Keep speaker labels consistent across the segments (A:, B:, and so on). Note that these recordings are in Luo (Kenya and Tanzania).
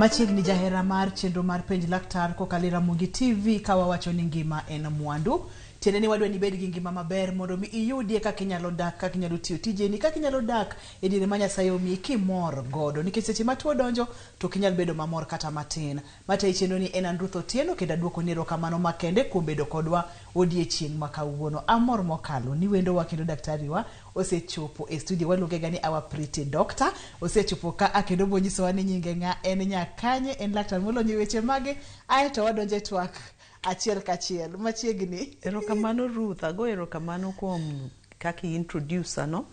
A: Machiegni jahera mar chenro mar Penj Laktar kokalo e Ramogi TV ka wawacho ni ngima en mwandu. Tiende ni wadwa ni ibed gi ngima maber mondo mi iyudie kaka inyalo dak, kaka inyalo tiyo tijeni, kaka inyalo dak e diere ma Nyasaye omiyi kimor godo. Nikech seche ma tuo donjo to ok inyal bedo mamor kata matin. Matayi chenro ni en an Ruth Otieno kendo aduokoni erokamano makende kuom bedo kodwa odiechieng' ma kawuono. Amor mokalo ni wendowa kendo daktari wa osechopo e studio waluonge ga ni our pretty doctor osechopo ka a kendo obonyisowa ni nyinge ng'a en nya kanye en laktar molony e weche mage aeto wadonjo e twak achiel kachiel machiegni.
B: Erokamano Ruth, ago erokamano kuom kaka i introduce no.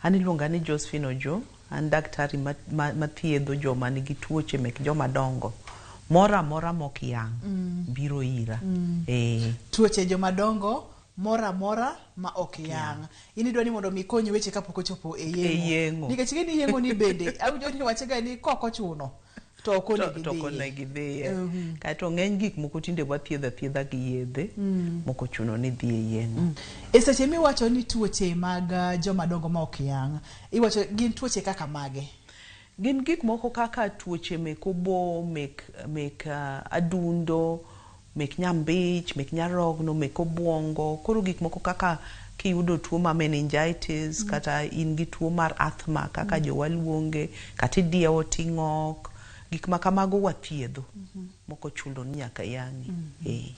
B: An iluonga ni Josephine Ojo, an daktari mathiedho ma, ma joma nigi tuoche mek joma dongo. Moro amora mok yang' biro ira. Eh.
A: Tuoche joma dongo moro amora ma ok yang'. In idwa ni mondo mi ikony weche kapok ochopo e
B: E
A: yeng'o.
B: yeng'o.
A: Nikech ing'e ni yeng'o ni bende awinjo ni wache ga ni kok ochuno to ok onego
B: to ok
A: idhiye.
B: onego idhiye. Kaeto ng'eny gik moko tinde wathiedho athiedha gi yedhe mok ochuno ni idhi e yeng'o.
A: E seche miwacho ni tuoche mag joma dongo ma ok yang', iwacho gin tuoche kaka mage?
B: Gin gik moko kaka tuoche mek obo, mek, mek adundo, mek nyambich, mek nyarogno, mek obuongo. Koro gik moko kaka kiyudo tuo mar meningitis, kata in gi tuo mar asthma kaka jowa luonge, kata idiewo ting'ok, gik ma kamago wathiedho. Mok ochuno ni nyaka yang'i. Eh.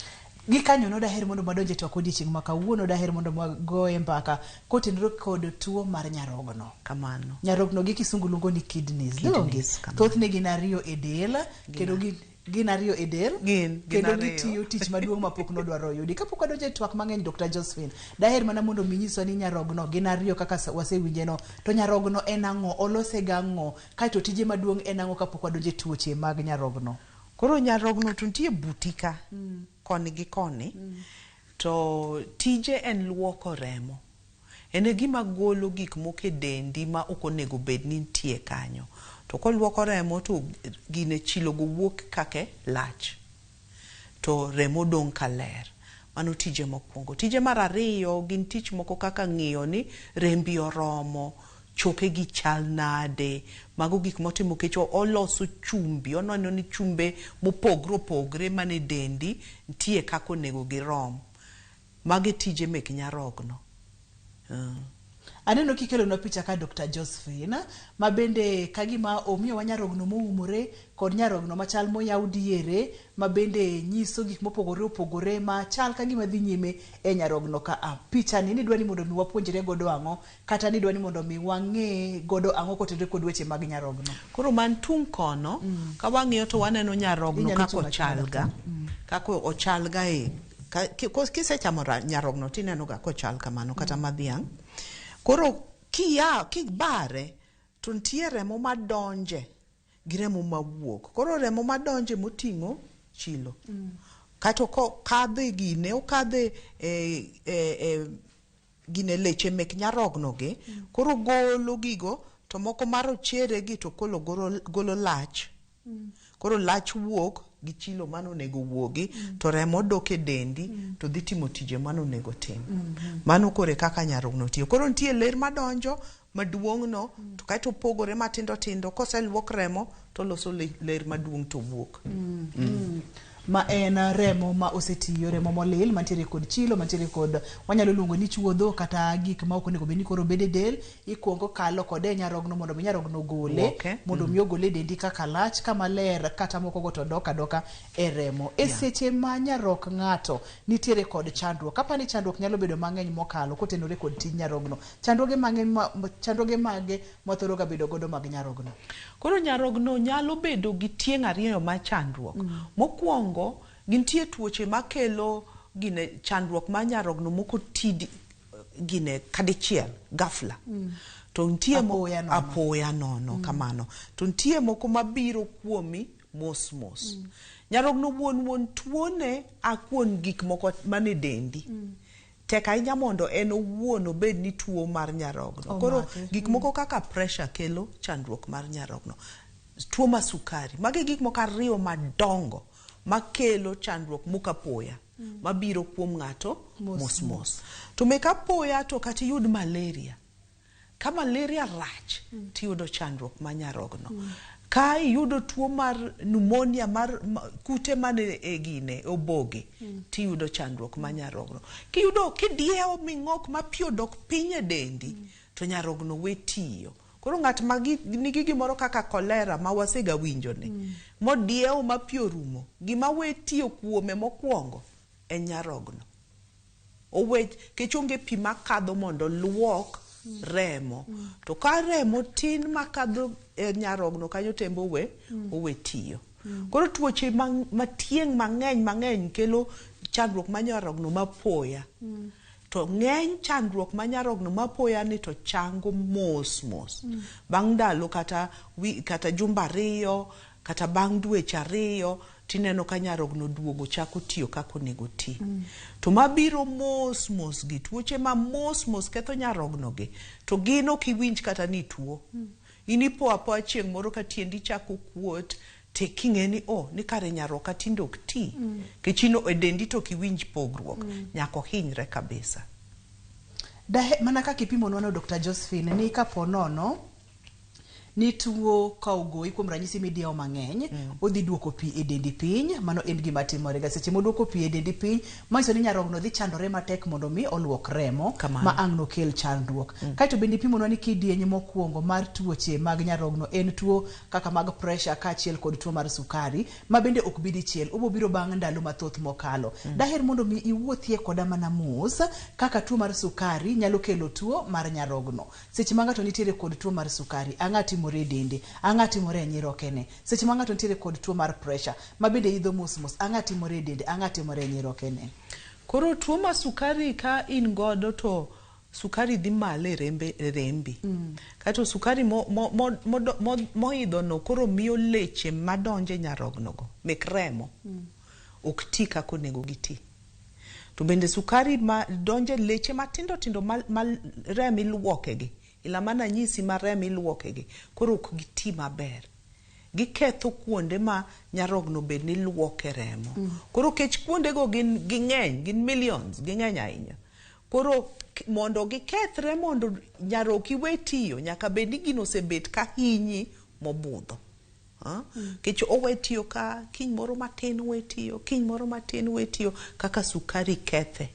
A: Gikanyono daher mondo wadonj e twak odiechieng' ma kawuono daher mondo wagoye mbaka kotenore kod tuo mar nyarogno.
B: Kamano.
A: Nyarogno gi kisungu luongo ni kidneys.
B: Kidneys,
A: Donge?
B: kamano.
A: Thothne gin ariyo e del kendo gin gin ariyo e del
B: Gin
A: kendo
B: ariyo.
A: gitiyo tich maduong' mapok nodwaro oyudi. Kapok wadonjo e twak mang'eny Dr. Josephine, daher mana mondo mi nyiswa ni nyarogno gin ariyo kaka wasewinje no, to nyarogno en ang'o, olose gang'o, kaeto tije maduong' en ang'o kapok wadonjo e tuoche mag nyarogno.
B: Koro nyarogno to nitie buti ka, koni gi koni, to tije en luoko remo. En e gima golo gik moko e dendi ma ok onego bed ni nitie kanyo. To koluoko remo to gine chilo go wuok kake lach. To remo dong' kaler. Mano tije mokwongo. Tije mar ariyo gin tich moko kaka ng'iyo ni rembi oromo, choke gi chal nade, mago gik motimo nikech oloso chumbi, oneno ni chumbe mopogre opogre mane dendi nitie kaka onego girom. Mago e tije mek nyarogno.
A: Aneno kikelonwa picha ka Dr. Josephine, ma bende kagima omiyowa nyarogno moumore kod nyarogno machal moyaw diere ma bende nyiso gik mopogore opogore ma chal kagima dhi nyime e nyarogno ka a. Picha ni nidwa ni mondo mi wapuonjre godo ang'o kata nidwa ni mondo mi wang'e godo ang'o kotenore kod weche mag nyarogno.
B: Koro man tung' kono, ka wang'iyo to waneno nyarogno
A: Inyalo
B: kaka
A: chung' achung'a
B: ochalga. Kaka ochalga e kisechamo nyarogno tineno ga kochal kamano kata ma dhiang'. Koro kiya kibare to nitie remo madonje gi remo mawuok. Koro remo madonje moting'o chilo. Kato kokadho e gine, okadho e gine leche mek nyarogno gi, koro golo gigo to moko marochere gi to kolo golo lach. Koro lach wuok gi chilo mane onego wuogi to remo dok e dendi to dhi timo tije mane onego tim. Mano koro e kaka nyarogno tiyo. Koro nitie ler madonjo maduong' no to kaeto opogore matindo tindo koseluok remo to oloso ler maduong' to wuok.
A: Ma en remo ma osetiyo, remo molil mantiere kod chilo, mantiere kod wanyalo luongo ni chuodho kata gik ma ok onego bed ni koro bedo e del, ikuongo kalo kode e nyarogno mondo mi nyarogno ogole,
B: Luoke.
A: mondo mi ogole e dendi kaka lach kama ler kata moko go to dok adoka e remo. E seche ma nyarok ng'ato nitiere kod chandruok, apani chandruok nyalo bedo mang'eny mokalo kotenore kod tij nyarogno. Chandruoge mang'eny ma, chandruoge mage mwathoro ga bedo godo mag nyarogno?
B: Koro nyarogno nyalo bedo gi tieng' ariyo mar chandruok. Mokwongo, gintie tuoche makelo gine chandruok mar nyarogno moko tidi gine kadichiel ghafla. To nitie
A: Apoya nono.
B: apoya nono kamano. To nitie moko mabiro kuomi mos mos. Nyarogno wuon wuon tuone a kuom gik moko mane dendi. Tek ahinya mondo en owuon obed ni tuo mar nyarogno. Koro gik moko kaka pressure kelo chandruok mar nyarogno. Tuo mar sukari. Magi gik moko ariyo madongo makelo chandruok mok apoya mabiro kuom ng'ato mos mos. To mek apoya to kata iyud malaria. Ka malaria rach tiyudo chandruok mar nyarogno. Ka iyudo tuo mar pneumonia mar kute mane e gine oboge, tiyudo chandruok mar nyarogno. Kiyudo kidiewo ming'ok ma pi odok piny e dendi, to nyarogno we tiyo. Koro ng'at ma nigi gimoro kaka kolera ma wasega winjo ni, modiewo ma pi orumo, gima we tiyo kuome mokwongo en nyarogno. Owe kech onge pi makadho mondo luok remo. To ka remo tin makadho e nyarogno kanyo tembe owe tiyo. Koro tuoche matieng' mang'eny mang'eny kelo chandruok mar nyarogno mapoya. To ng'eny chandruok mar nyarogno mapoya ni to chango mos mos. Bang' ndalo kata jumbe 2, kata bang' dweche 2, tineno ka nyarogno duogo chako tiyo kaka onego ti. To mabiro mos mos gi, tuoche ma mos mos ketho nyarogno gi, to gin ok iwinj kata ni tuo. In ipo apoya chieng' moro ka tiendi chako kuot, te king'e ni oh, ni kare nyaroka tinde ok ti. Kech in e dendi to ok iwinj pogruok, nyaka ohinyre kabisa.
A: Dahe, mana kaka ipimonwa no Dr. Josephine, ni kapo nono ni tuo ka ogoyi kuom ranyisi midiewo mang'eny, odhi duoko pi e dendi piny, mano en gima timore ga seche moduoko pi e dendi piny, manyiso ni nyarogno dhi chandore matek mondo mi oluok remo,
B: Kamano.
A: ma ang' nokel chandruok. Kaeto bende ipimonwa ni kidieny mokwongo mar tuoche mag nyarogno en tuo kaka mag pressure kaachiel kod tuo mar sukari, ma bende ok bi dichiel, obo biro bang' ndalo mathoth mokalo. Daher mondo mi iwuothie koda mana mos kaka tuo mar sukari nyalo kelo tuo mar nyarogno. Seche ma ng'ato nitiere kod tuo mar sukari, ang'a timore e dende, ang'a timore e nyirokene. Seche ma ng'ato nitiere kod tuo mar pressure, ma bende idho mos mos, ang'a timore e dende, ang'a timore e nyirokene.
B: Koro tuo mar sukari ka in godo to sukari dhi malo e rembi. Kaeto sukari moidho no koro miyo leche madonjo e nyarogno go, mek remo, ok ti kaka onego giti. To bende sukari ma donjo e leche matindo tindo ma remo iluoke gi, ila mana nyisi ma remo iluoke gi, koro ok giti maber. Giketho kuonde ma nyarogno bed ni luoke remo. Koro kech kuondego gin ging'eny, gin millions, ging'eny ahinya. Koro mondo gikethre mondo nyaroki we tiyo, nyaka bed ni gino osebet ka hinyi mobudho. Kech owe tiyo ka kiny moro matin we tiyo, kiny moro matin we tiyo, kaka sukari kethe.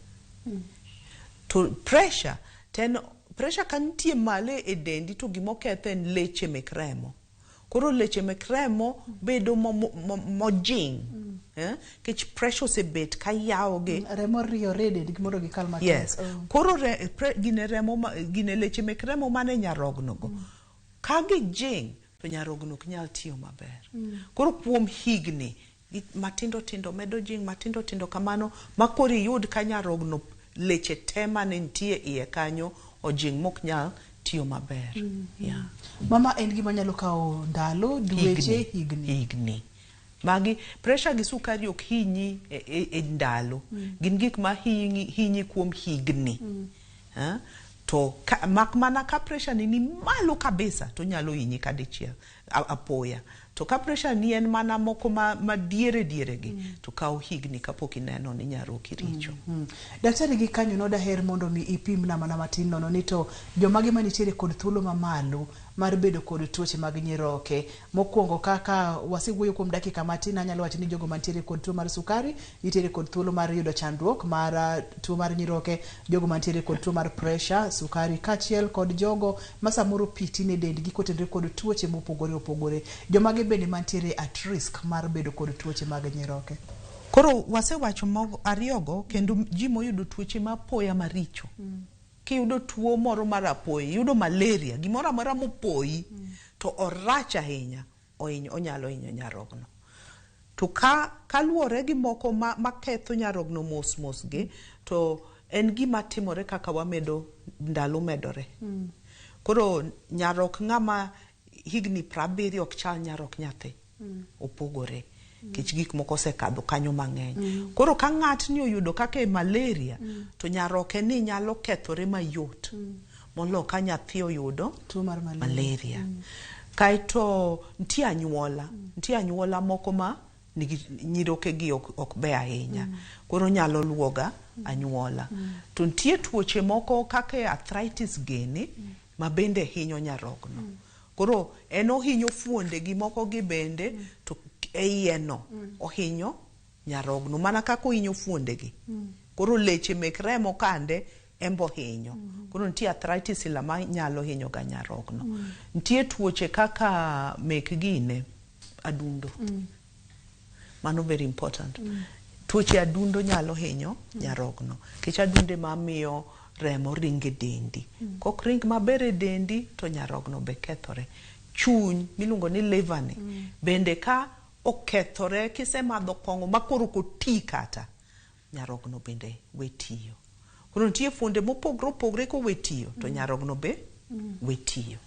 B: To pressure, ten pressure ka nitie malo e dendi to gimoketho en leche mek remo. Koro leche mek remo bedo mojing'. Kech pressure osebet ka yawogi.
A: Remo riyore e dendgi mondo gikal matek.
B: Yes. Koro gine remo gine leche mek remo mane nyarogno go. Ka gijing' to nyarogno ok nyal tiyo maber. Koro kuom higni matindo tindo medo jing' matindo tindo kamano ma koro iyud ka nyarogno leche te mane nitie iye kanyo ojing' mok nyal tiyo maber. Yeah.
A: Mama en gima nyalo kawo ndalo, dweche, higni.
B: Higni. Magi pressure gi sukari ok hinyi e ndalo. Gin gik ma hinyi kuom higni. To mak mana ka pressure ni malo kabisa to nyalo hinyi kadichiel apoya. To ka pressure ni en mana moko ma diere diere gi, to kawo higni kapok ineno ni nyaroki richo.
A: Daktari gi kanyo no daher mondo mi ipimna mana matin nono ni to jomage manitiere kod thuolo mamalo mar bedo kod tuoche mag nyiroke. Mokwongo kaka wasewuoyo kuom dakika matin, anyalo wacho ni jogo mantiere kod tuo mar sukari nitiere kod thuolo mar yudo chandruok mar tuo mar nyiroke, jogo mantiere kod tuo mar pressure, sukari, kaachiel kod jogo ma samoro pi tin e dendgi kotenore kod tuoche mopogore opogore. Jomage bende mantiere at risk mar bedo kod tuoche mag nyiroke?
B: Koro wasewacho mogo ariyogo, kendo ji moyudo tuoche mapoya maricho. Kiyudo tuo moro mar apoya, iyudo malaria, gimoro amora mopoyi, to orach ahinya, onyalo hinyo nyarogno. To kaluwore gi moko maketho nyarogno mos mos gi, to en gima timore kaka wamedo ndalo medore. Koro nyarok ng'ama higni 70 ok chal nyarok nyathi. Opogore. Nikech gik moko osekadho kanyo mang'eny. Koro ka ng'atni oyudo kaka e malaria, to nyaroke ni nyalo kethore mayot. Molo ka nyathi oyudo
A: tuo mar malaria.
B: malaria. Kaeto nitie anyuola, nitie anyuola moko ma nigi nyiroke gi ok ber ahinya. Koro nyalo luwoga anyuola. To nitie tuoche moko kaka arthritis gene, ma bende hinyo nyarogno. Koro en ohinyo fuonde gi moko gi bende to e iye no ohinyo nyarogno mana kaka ohinyo fuonde gi. Koro leche mek remo kande embo hinyo. Koro nitie arthritis ila ma nyalo hinyo ga nyarogno. Nitie tuoche kaka mek gine adundo. Mano very important. Tuoche adundo nyalo hinyo nyarogno. Nikech adundo ema miyo remo ringo e dendi. Kok ring maber e dendi to nyarogno be kethore. Chuny miluongo ni liver ni bende ka okethore kisemadho kong'o ma koro ok oti kata, nyarogno bende we tiyo. Koro nitie fuonde mopogore opogore kowe tiyo to nyarogno be we tiyo.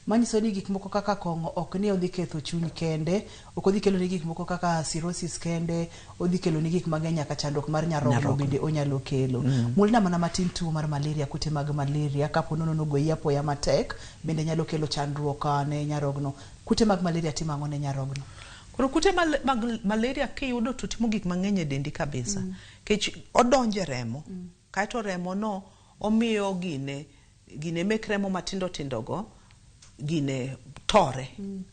A: Manyiso ni gik moko kaka kong'o ok ni odhi ketho chuny kende, ok odhi kelo ni gik moko kaka cirrhosis kende, odhi kelo ni gik mang'eny nyaka chandruok mar nyarogno bende onyalo kelo. Mulna mana matin tuo mar malaria, kute mag malaria kapo nono nogoyi apoya matek bende nyalo kelo chandruok ne nyarogno. Kute mag malaria timo ang'o ne nyarogno?
B: Koro kute mag malaria kiyudo to timo gik mang'eny e dendi kabisa. Kech odonjo e remo. Kaeto remo no omiyo gine gine mek remo matindo tindo go gine tore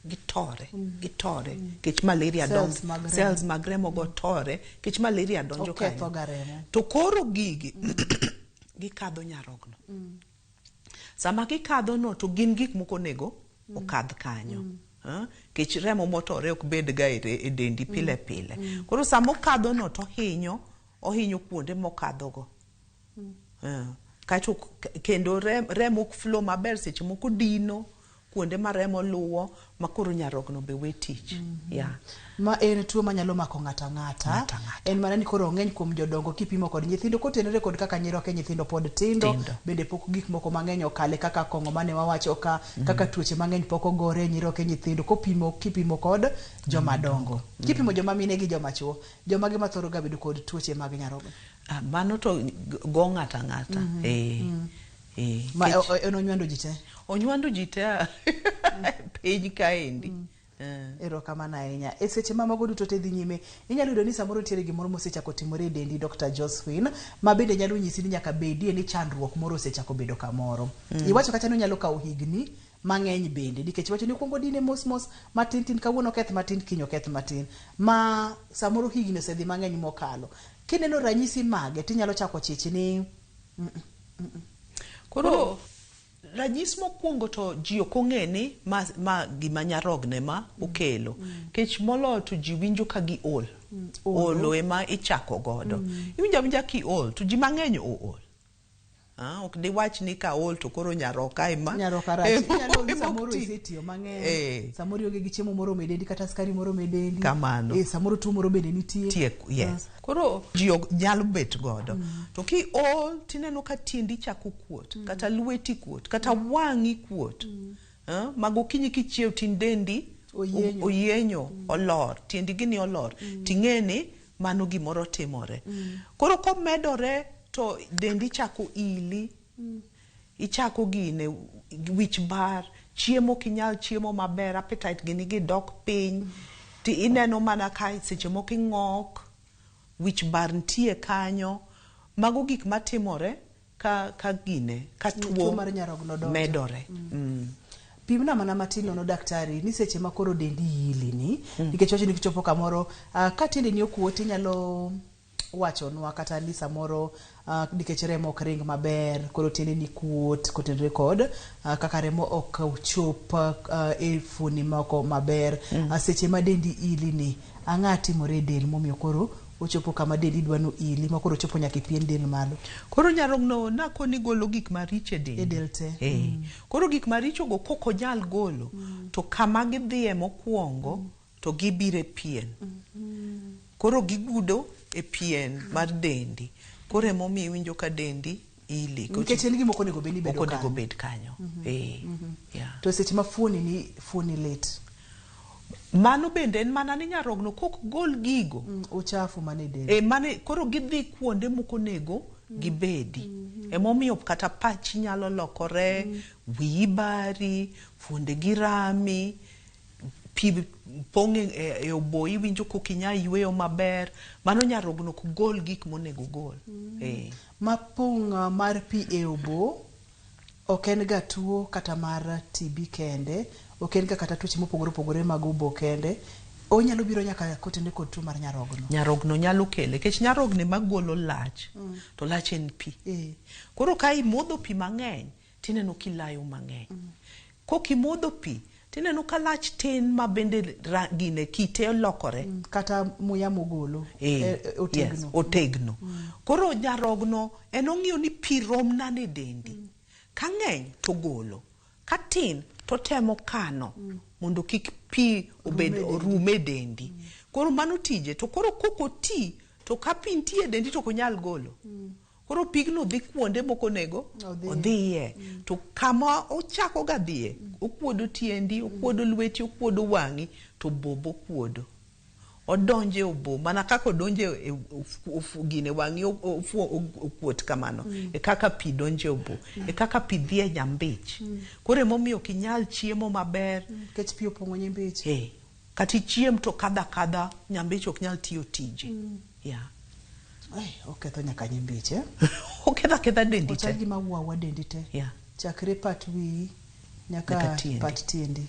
B: gitore gitore kech malaria
A: Cells
B: donjo
A: mag remo.
B: Cells mag remo go tore kech malaria donjo
A: Oketho
B: kanyo.
A: ga remo.
B: To koro gigi gikadho nyarogno. Sama gikadho no to gin gik moko onego okadh kanyo. Kech remo motore ok bed ga e dendi pile pile. Koro sama okadho no to ohinyo ohinyo kuonde mokadho go. Kaeto kendo remo ok flow maber seche moko dino kuonde ma remo luwo ma koro nyarogno be we tich. Yeah.
A: Ma en tuo manyalo mako ng'ato ang'ata.
B: Ng'ato ang'ata.
A: En mana ni koro ong'eny kuom jodongo kipimo kod nyithindo kotenore kod kaka nyiroke nyithindo pod tindo,
B: Tindo.
A: Bende pok gik moko mang'eny okale kaka kong'o mane wawacho ka, kaka tuoche mang'eny pok ogore nyiroke nyithindo kopimo kipimo kod joma dongo. Kipimo joma mine gi joma chuo, joma gi mathoro ga bedo kod tuoche mag nyarogno.
B: Mano to go ng'ato ang'ata.
A: Ma en onywando ji te?
B: Onywando ji te piny kaendi.
A: Erokamano ahinya. E seche ma mago duto te dhi nyime, inyalo yudo ni samoro nitiere gimoro mosechako timore e dendi Dr. Josephine, ma bende nyalo nyisi ni nyaka bedie ni chandruok moro osechako bedo kamoro. Iwacho kata ni onyalo kawo higni mang'eny bende, nikech iwacho ni okuongo dine mos mos, matin tin, kawuono oketh matin, kiny oketh matin. Ma samoro higni osedhi mang'eny mokalo. Kineno ranyisi mage, tinyalo chako chich ni
B: Koro ranyisi mokwongo to ji ok ong'e ni ma gima nyarogne ma okelo. Kech moloyo to ji winjo ka gi ol. Olo ema ichako godo. Iwinjo awinja ki ol to ji mang'eny ool. Ok diwach ni ka ol to koro nyaroka ema.
A: Nyaroka rach. Inyalo ol
B: Ema ok
A: samoro
B: ti.
A: isetiyo mang'eny. Samoro ionge gi chiemo moro e dendi kata skari moro e dendi.
B: Kamano.
A: Samoro tuo moro bende nitie.
B: Tie, yes. Koro ji ok nyalo bet godo. To ki ol tineno ka tiendi chako kuot, kata lweti kuot, kata wang'i kuot. Ma gokinyi kichiew tin dendi
A: Oyienyo.
B: oyienyo, olor, tiendi gini olor. Ting'e ni mano gimoro timore. Koro komedore to dendi chako ili. Ichako gine wich bar, chiemo kinyal chiemo maber, appetite gini gidok piny. Ti ineno mana ka seche moko ing'ok, wich bar nitie kanyo. Mago gik matimore ka gine, ka
A: Tuo
B: tuo
A: mar nyarogno donjo.
B: medore.
A: Pimna mana matin nono daktari ni seche ma koro dendi yili ni, nikech wacho ni kichopo kamoro, ka tiendeni okuot inyalo wachonwa kata ni samoro nikech remo ok ring maber, koro tiendeni kuot kotenore kod kaka remo ok chop e fuoni moko maber. Seche ma dendi ili ni, ang'a timore e del momiyo koro ochopo kama dendi dwa no ili, ma koro ochopo nyaka e pien del malo?
B: Koro nyarogno nakoni golo gik maricho e dendi.
A: E del te.
B: Koro gik maricho go kok onyal golo, to kama gidhiye mokwongo, to gibiro e pien. Koro gigudo e pien mar dendi. Koro emomiyo iwinjo ka dendi ili.
A: Nikech en gima ok onego bed ni bedo
B: Ok onego
A: kanyo.
B: bed kanyo.
A: To seche ma fuoni ni, fuoni lit.
B: Mano bende en mana ni nyarogno kok gol gigo.
A: Uchafu mane del.
B: Mane, koro gidhi kuonde mok onego gibedi. Emomiyo kata pachi nyalo lokore, wiyi bari, fuonde gi rami, pi pong' e obo, iwinjo kok inyal yweyo maber. Mano nyarogno ok gol gik monego gol.
A: Ma pong' mar pi e obo ok en ga tuo kata mar TB kende, Ok en ga kata tuoche mopogore opogore mag obo kende. Onyalo biro nyaka kotene kod tuo mar nyarogno.
B: Nyarogno nyalo kele nikech nyarogno ema golo lach to lach en pi. Koro ka imodho pi mang'eny tineno kilayo mang'eny. Kokimodho pi tineno ka lach tin ma bende gine kite olokore.
A: Kata muya mogolo otegno.
B: Yes, otegno. Koro nyarogno en ong'iyo ni pi rom nade e dendi. Ka ng'eny to golo, ka tin to temo kano mondo kik pi obed rum e dendi. Koro mano tije. To koro kok oti to ka pi nitie e dendi to ok onyal golo. Koro pigno dhi kuonde mok onego odhiye. To kama ochako ga dhiye, okuodo tiendi, okuodo lweti, okuodo wang'i, to bobo okuodo. Odonje obo, mana kaka odonje e gine wang'i okuot kamano. E kaka pi donje obo, e kaka pi dhi e nyambich. Koro emomiyo ok inyal chiemo maber.
A: Nikech pi opong'o nyambich.
B: Kata ichiem to kadha kadha, nyambich ok nyal tiyo tije. Yeah.
A: Oketho nyaka nyimbiche.
B: Oketho aketha dendi te.
A: Ochal gima wuo dendi te.
B: Yeah.
A: Chakre pat wiyi nyaka pat tiendi.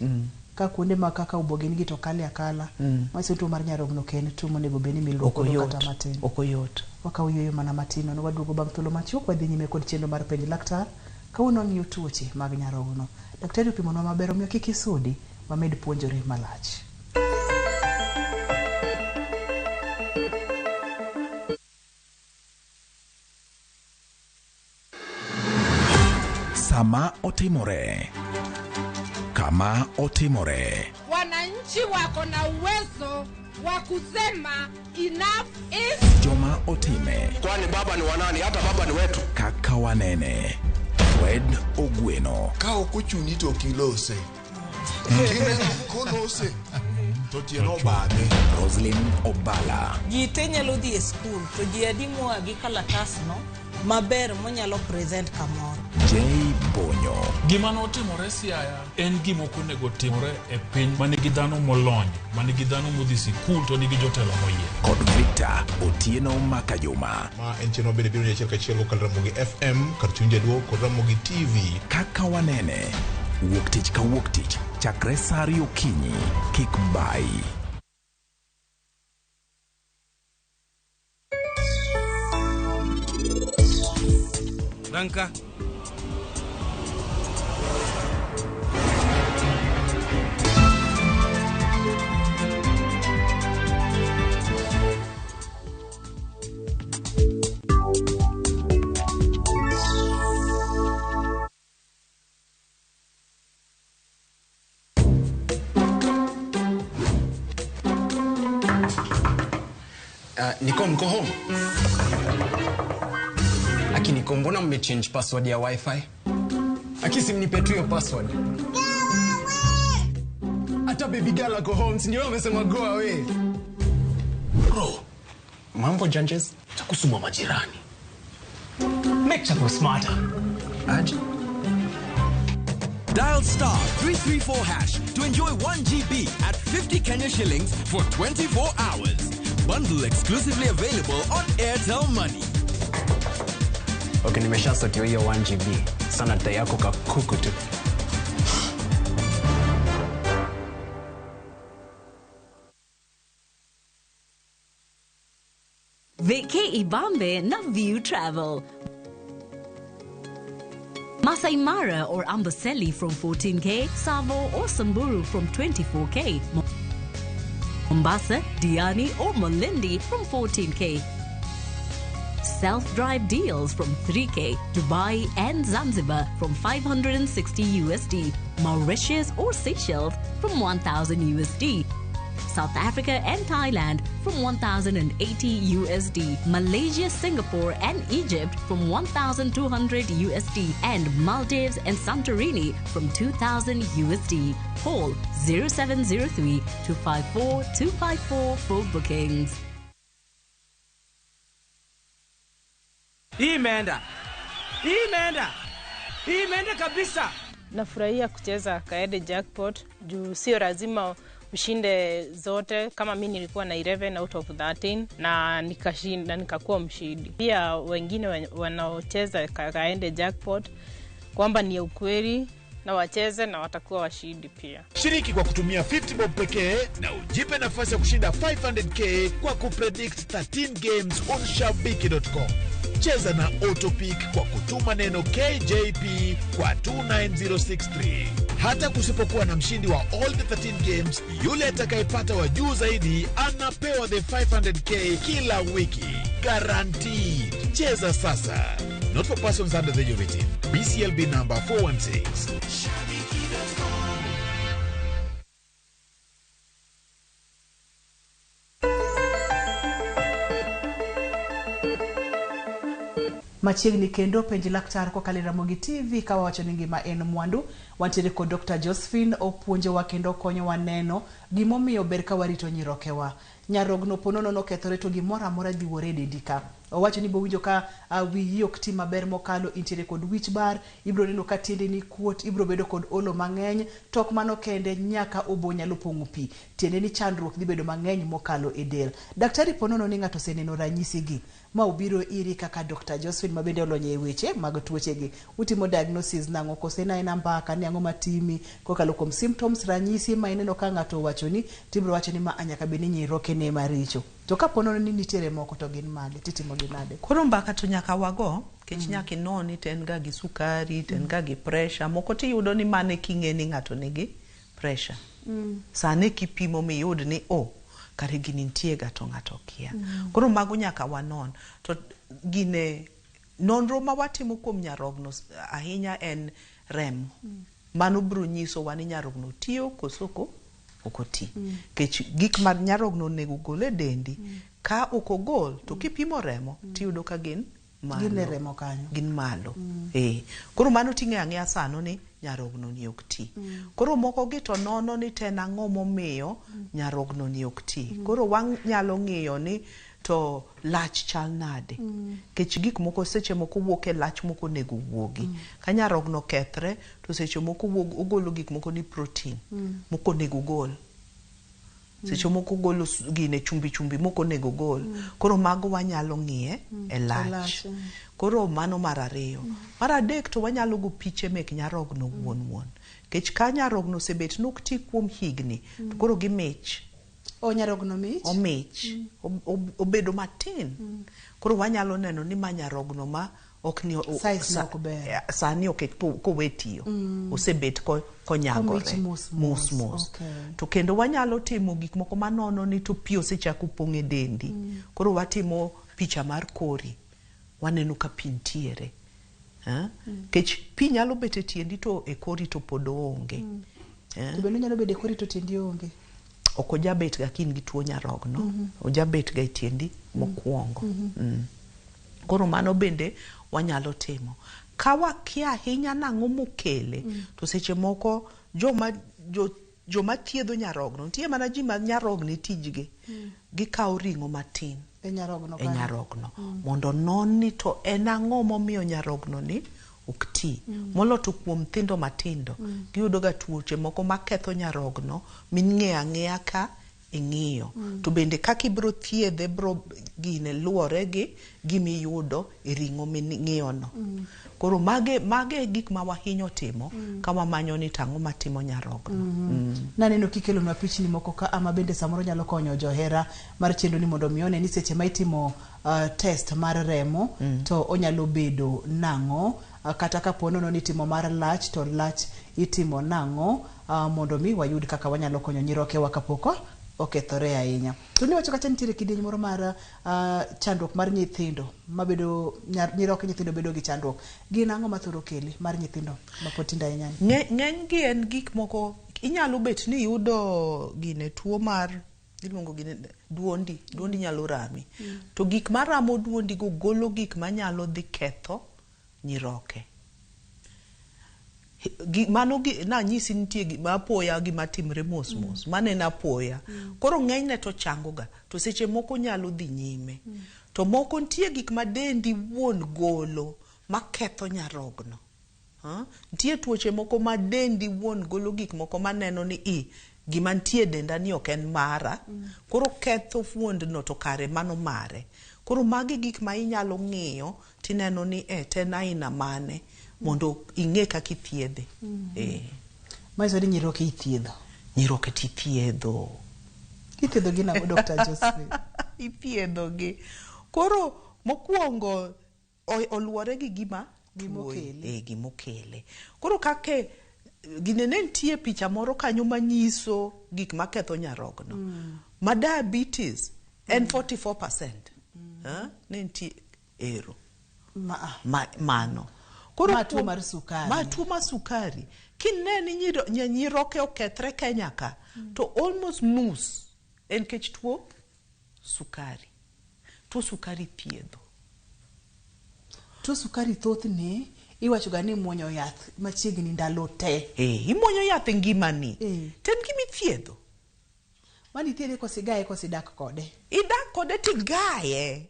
A: Ka kuonde ma kaka obo gin gi to kale akala. Manyiso tuo mar nyarogno ok en tuo monego bed ni milruok godo kata matin.
B: Ok oyot.
A: Wakawo yueyo mana matin nono waduogo bang' thuolo machuok wadhi nyime kod chenro mar penj laktar. Kawuono wang'iyo tuoche mag nyarogno. Daktari opimonwa maber omiyo kik isudi wamed puonjore malach.
C: Sama otimore, kama otimore,
D: wananchi wako na uwezo wa kusema enough is.
C: Joma otime,
E: kwani baba ni wanani? Hata baba ni wetu.
C: Kaka wanene, Fred Ogweno.
F: Ka ok ochuni to ok ilose. Kineno kolose to tieno obadhe.
C: Roslyn Obala.
G: Ji te nyalo dhi e skul to ji adi moa gi kalatasno maber monyalo present kamoro.
C: J Bonyo.
H: Gima notimore Siaya en gima ok onego timore e piny manigi dhano molony, manigi dhano modhi sikul to nigi jotelo moyier.
C: Kod Victor Otieno Makajuma.
F: Ma en chenro mabende biro achiel kachiel kokalo Ramogi FM kar chuny jaluo kod Ramogi TV.
C: Kaka wanene, wuok tich ka wuok tich chakre saa ariyo okinyi, kik bayi.
I: Ranka.
J: Niko mko home? Aki Niko, mbona mmechange password ya wifi? Aki si mnipe tu hiyo password. Hata baby girl ako home, si ndio amesema go away.
K: Bro, mambo janjes, takusuma majirani. Make Chapo smarter.
J: Aje.
L: Dial star 334 hash to enjoy 1 GB at 50 Kenya shillings for 24 hours. Bundle exclusively available on Airtel Money.
J: Okay, nimesha sort hiyo 1 GB. Sana data yako kakuku tu.
M: Vacay Ibambe na View Travel. Masai Mara or Amboseli from 14K, Tsavo or Samburu from 24K. Mombasa, Diani or Malindi from 14K. Self-drive deals from 3K, Dubai and Zanzibar from 560 USD, Mauritius or Seychelles from 1,000 USD, South Africa and Thailand from 1,080 USD, Malaysia, Singapore and Egypt from 1,200 USD, and Maldives and Santorini from 2,000 USD. Call 0703 254 254 for bookings.
I: Hii imeenda. Hii imeenda. Hii imeenda kabisa.
N: Nafurahia kucheza Kaede Jackpot juu sio lazima ushinde zote. Kama mi nilikuwa na 11 out of 13 na nikashinda, nikakuwa mshindi. Pia wengine wanaocheza Kaende Jackpot kwamba ni ukweli. na wacheze na watakuwa washindi pia.
O: Shiriki kwa kutumia 50 bob pekee na ujipe nafasi ya kushinda 500k kwa kupredict 13 games on shabiki.com. Cheza na Autopick kwa kutuma neno KJP kwa 29063. Hata kusipokuwa na mshindi wa all the 13 games, yule atakayepata wa juu zaidi anapewa the 500k kila wiki. Guaranteed. Cheza sasa. Not for persons under the age of 18. BCLB number 416.
A: Machiegni kendo penj laktar kokalo e Ramogi TV ka wawacho ni ngima en mwandu. Wantiere kod Dr. Josephine opuonjowa kendo okonyowa neno gimomiyo ber ka warito nyirokewa. Nyarogno ponono nokethore to gimoro amora dhi wuore e dendi ka. Owacho ni bowinjo ka wiyi ok ti maber mokalo, intiere kod wich bar, ibiro neno ka tiendeni kuot, ibiro bedo kod olo mang'eny, to ok mano kende nyaka obo nyalo pong'o pi. Tiende ni chandruok dhi bedo mang'eny mokalo e del. Daktari ponono ni ng'ato oseneno ranyisi gi ma obiro iri kaka Dr. Josephine ma bende olony e weche mag tuoche gi. Utimo diagnosis nang'o kose en aena mbaka ni ang'o matimi kokalo kuom symptoms ranyisi ma ineno ka ng'ato owacho ni tibiro wacho ni ma nyaka bed ni nyiroke ne maricho. To kapo nono ni nitiere moko to gin mage titimo gi nade?
B: Koro mbaka to nyaka wago nikech nyaka inon ni to en ga gi sukari, to en ga gi pressure. Moko tiyudo ni mano eka ing'e ni ng'ato nigi pressure. Sani kipimo miyud ni oh, kare gini nitie ga to ng'ato okia. Koro mago nyaka wanon. To gine nonro ma watimo kuom nyarogno ahinya en remo. Mano biro nyisowa ni nyarogno tiyo koso ok oti. Nikech gik ma nyarogno onego ogol e dendi, ka ok ogol to kipimo remo tiyudo ka gin malo.
A: Gin e remo kanyo.
B: Gin malo. Koro mano ting'eyo ang'eya sano ni nyarogno ni ok ti. Koro moko gi to nono ni to en ang'o momiyo nyarogno ni ok ti. Koro wanyalo ng'iyo ni to lach chal nade. Nikech gik moko seche moko wuok e lach mok onego wuogi. Ka nyarogno okethre to seche moko ogolo gik moko ni protein mok onego ogol. Seche moko ogolo gine chumbi chumbi mok onego ogol. Koro mago wanyalo ng'iye e lach. Koro mano mar ariyo. Mar adek to wanyalo go piche mek nyarogno wuon wuon. Nikech ka nyarogno osebet nok ti kuom higni, to koro gimich.
A: O nyarogno mich?
B: Omich. Obedo matin. Koro wanyalo neno ni ma nyarogno ma ok ni
A: Size ok ber.
B: Sani ok kowe tiyo. Osebet konyagore.
A: Omich mos
B: mos. Mos.
A: Okay.
B: To kendo wanyalo timo gik moko manono ni to pi osechako pong' e dendi. Koro watimo picha mar kori. Waneno ka pi nitiere. Nikech pi nyalo bet e tiendi to e kori to pod oonge.
A: To bende onyalo bedo e kori to tiendi onge?
B: Ok ojabet ga ka in gi tuo nyarogno. Ojabet ga e tiendi mokwongo. Koro mano bende wanyalo timo. Ka wakia ahinya nang'o mokele, to seche moko joma thiedho nyarogno, nitie mana ji ma nyarogno e tijgi, gikawo ring'o matin
A: e nyarogno
B: e nyarogno. Mondo non ni to en ang'o momiyo nyarogno ni ok ti. Molo to kuom nyithindo matindo, giyudo ga tuoche moko maketho nyarogno ming'eyo ang'eya ka ing'iyo. To bende kaka ibiro thiedhe biro gine luwore gi gimiyudo e ring'o ming'iyo no. Koro mage e gik ma wahinyo timo ka wamanyo ni to ang'o matimo nyarogno.
A: Naneno kikelonwa pichni moko ka ama bende samoro nyalo konyo johera mar chenro ni mondo mi one ni seche ma itimo test mar remo to onyalo bedo nang'o, kata kapo nono ni itimo mar lach to lach itimo nang'o, mondo mi wayud kaka wanyalo konyo nyirokewa kapok okethore ahinya. To niwacho kacha nitiere kidieny moro mar chandruok mar nyithindo mabedo nyiroke nyithindo bedo gi chandruok. Gin ang'o mathoro kele mar nyithindo mapod tindo ahinya ni?
B: Ng'eny gi en gik moko inyalo bet ni iyudo gine tuo mar iluongo gine duondi, duondi nyalo rami. To gik maramo duondi go golo gik manyalo dhi ketho nyiroke. Mano nanyisi nitie gima apoya gima timre mos mos. Mano en apoya. Koro ng'enyne to chango ga. To seche moko nyalo dhi nyime. To moko nitie gik ma dendi wuon golo maketho nyarogno. Nitie tuoche moko ma dendi wuon golo gik moko maneno ni gima nitie e denda ni ok en mara. Koro ketho fuondno to kare mano mare. Koro magi gik ma inyalo ng'iyo tineno ni ten aina mane mondo ing'e kaka ithiedhe. Eh.
A: Manyiso ni nyiroke ithiedho.
B: Nyiroke tithiedho.
A: Ithiedho gi nang'o Dr. Josephine?
B: Ithiedho gi. Koro mokwongo oluwore gi gima
A: Gimokele.
B: Gimokele. Koro kake gine ne nitie picha moro kanyo manyiso gik maketho nyarogno. Ma diabetes en 44%. Ne nitie ero. Mano. Koro
A: Ma tuo mar sukari.
B: Ma tuo mar sukari. Kine ni nyiroke okethre Kenya ka, to almost nus en kech tuo sukari. Tuo sukari thiedho.
A: Tuo sukari thothne iwacho ga ni muonyo yath machiegni ndalo te.
B: Imuonyo yath e ngimani. To en gima ithiedho.
A: Mano ithiedhe kosigaye kosidak kode.
B: Idak kode tigaye.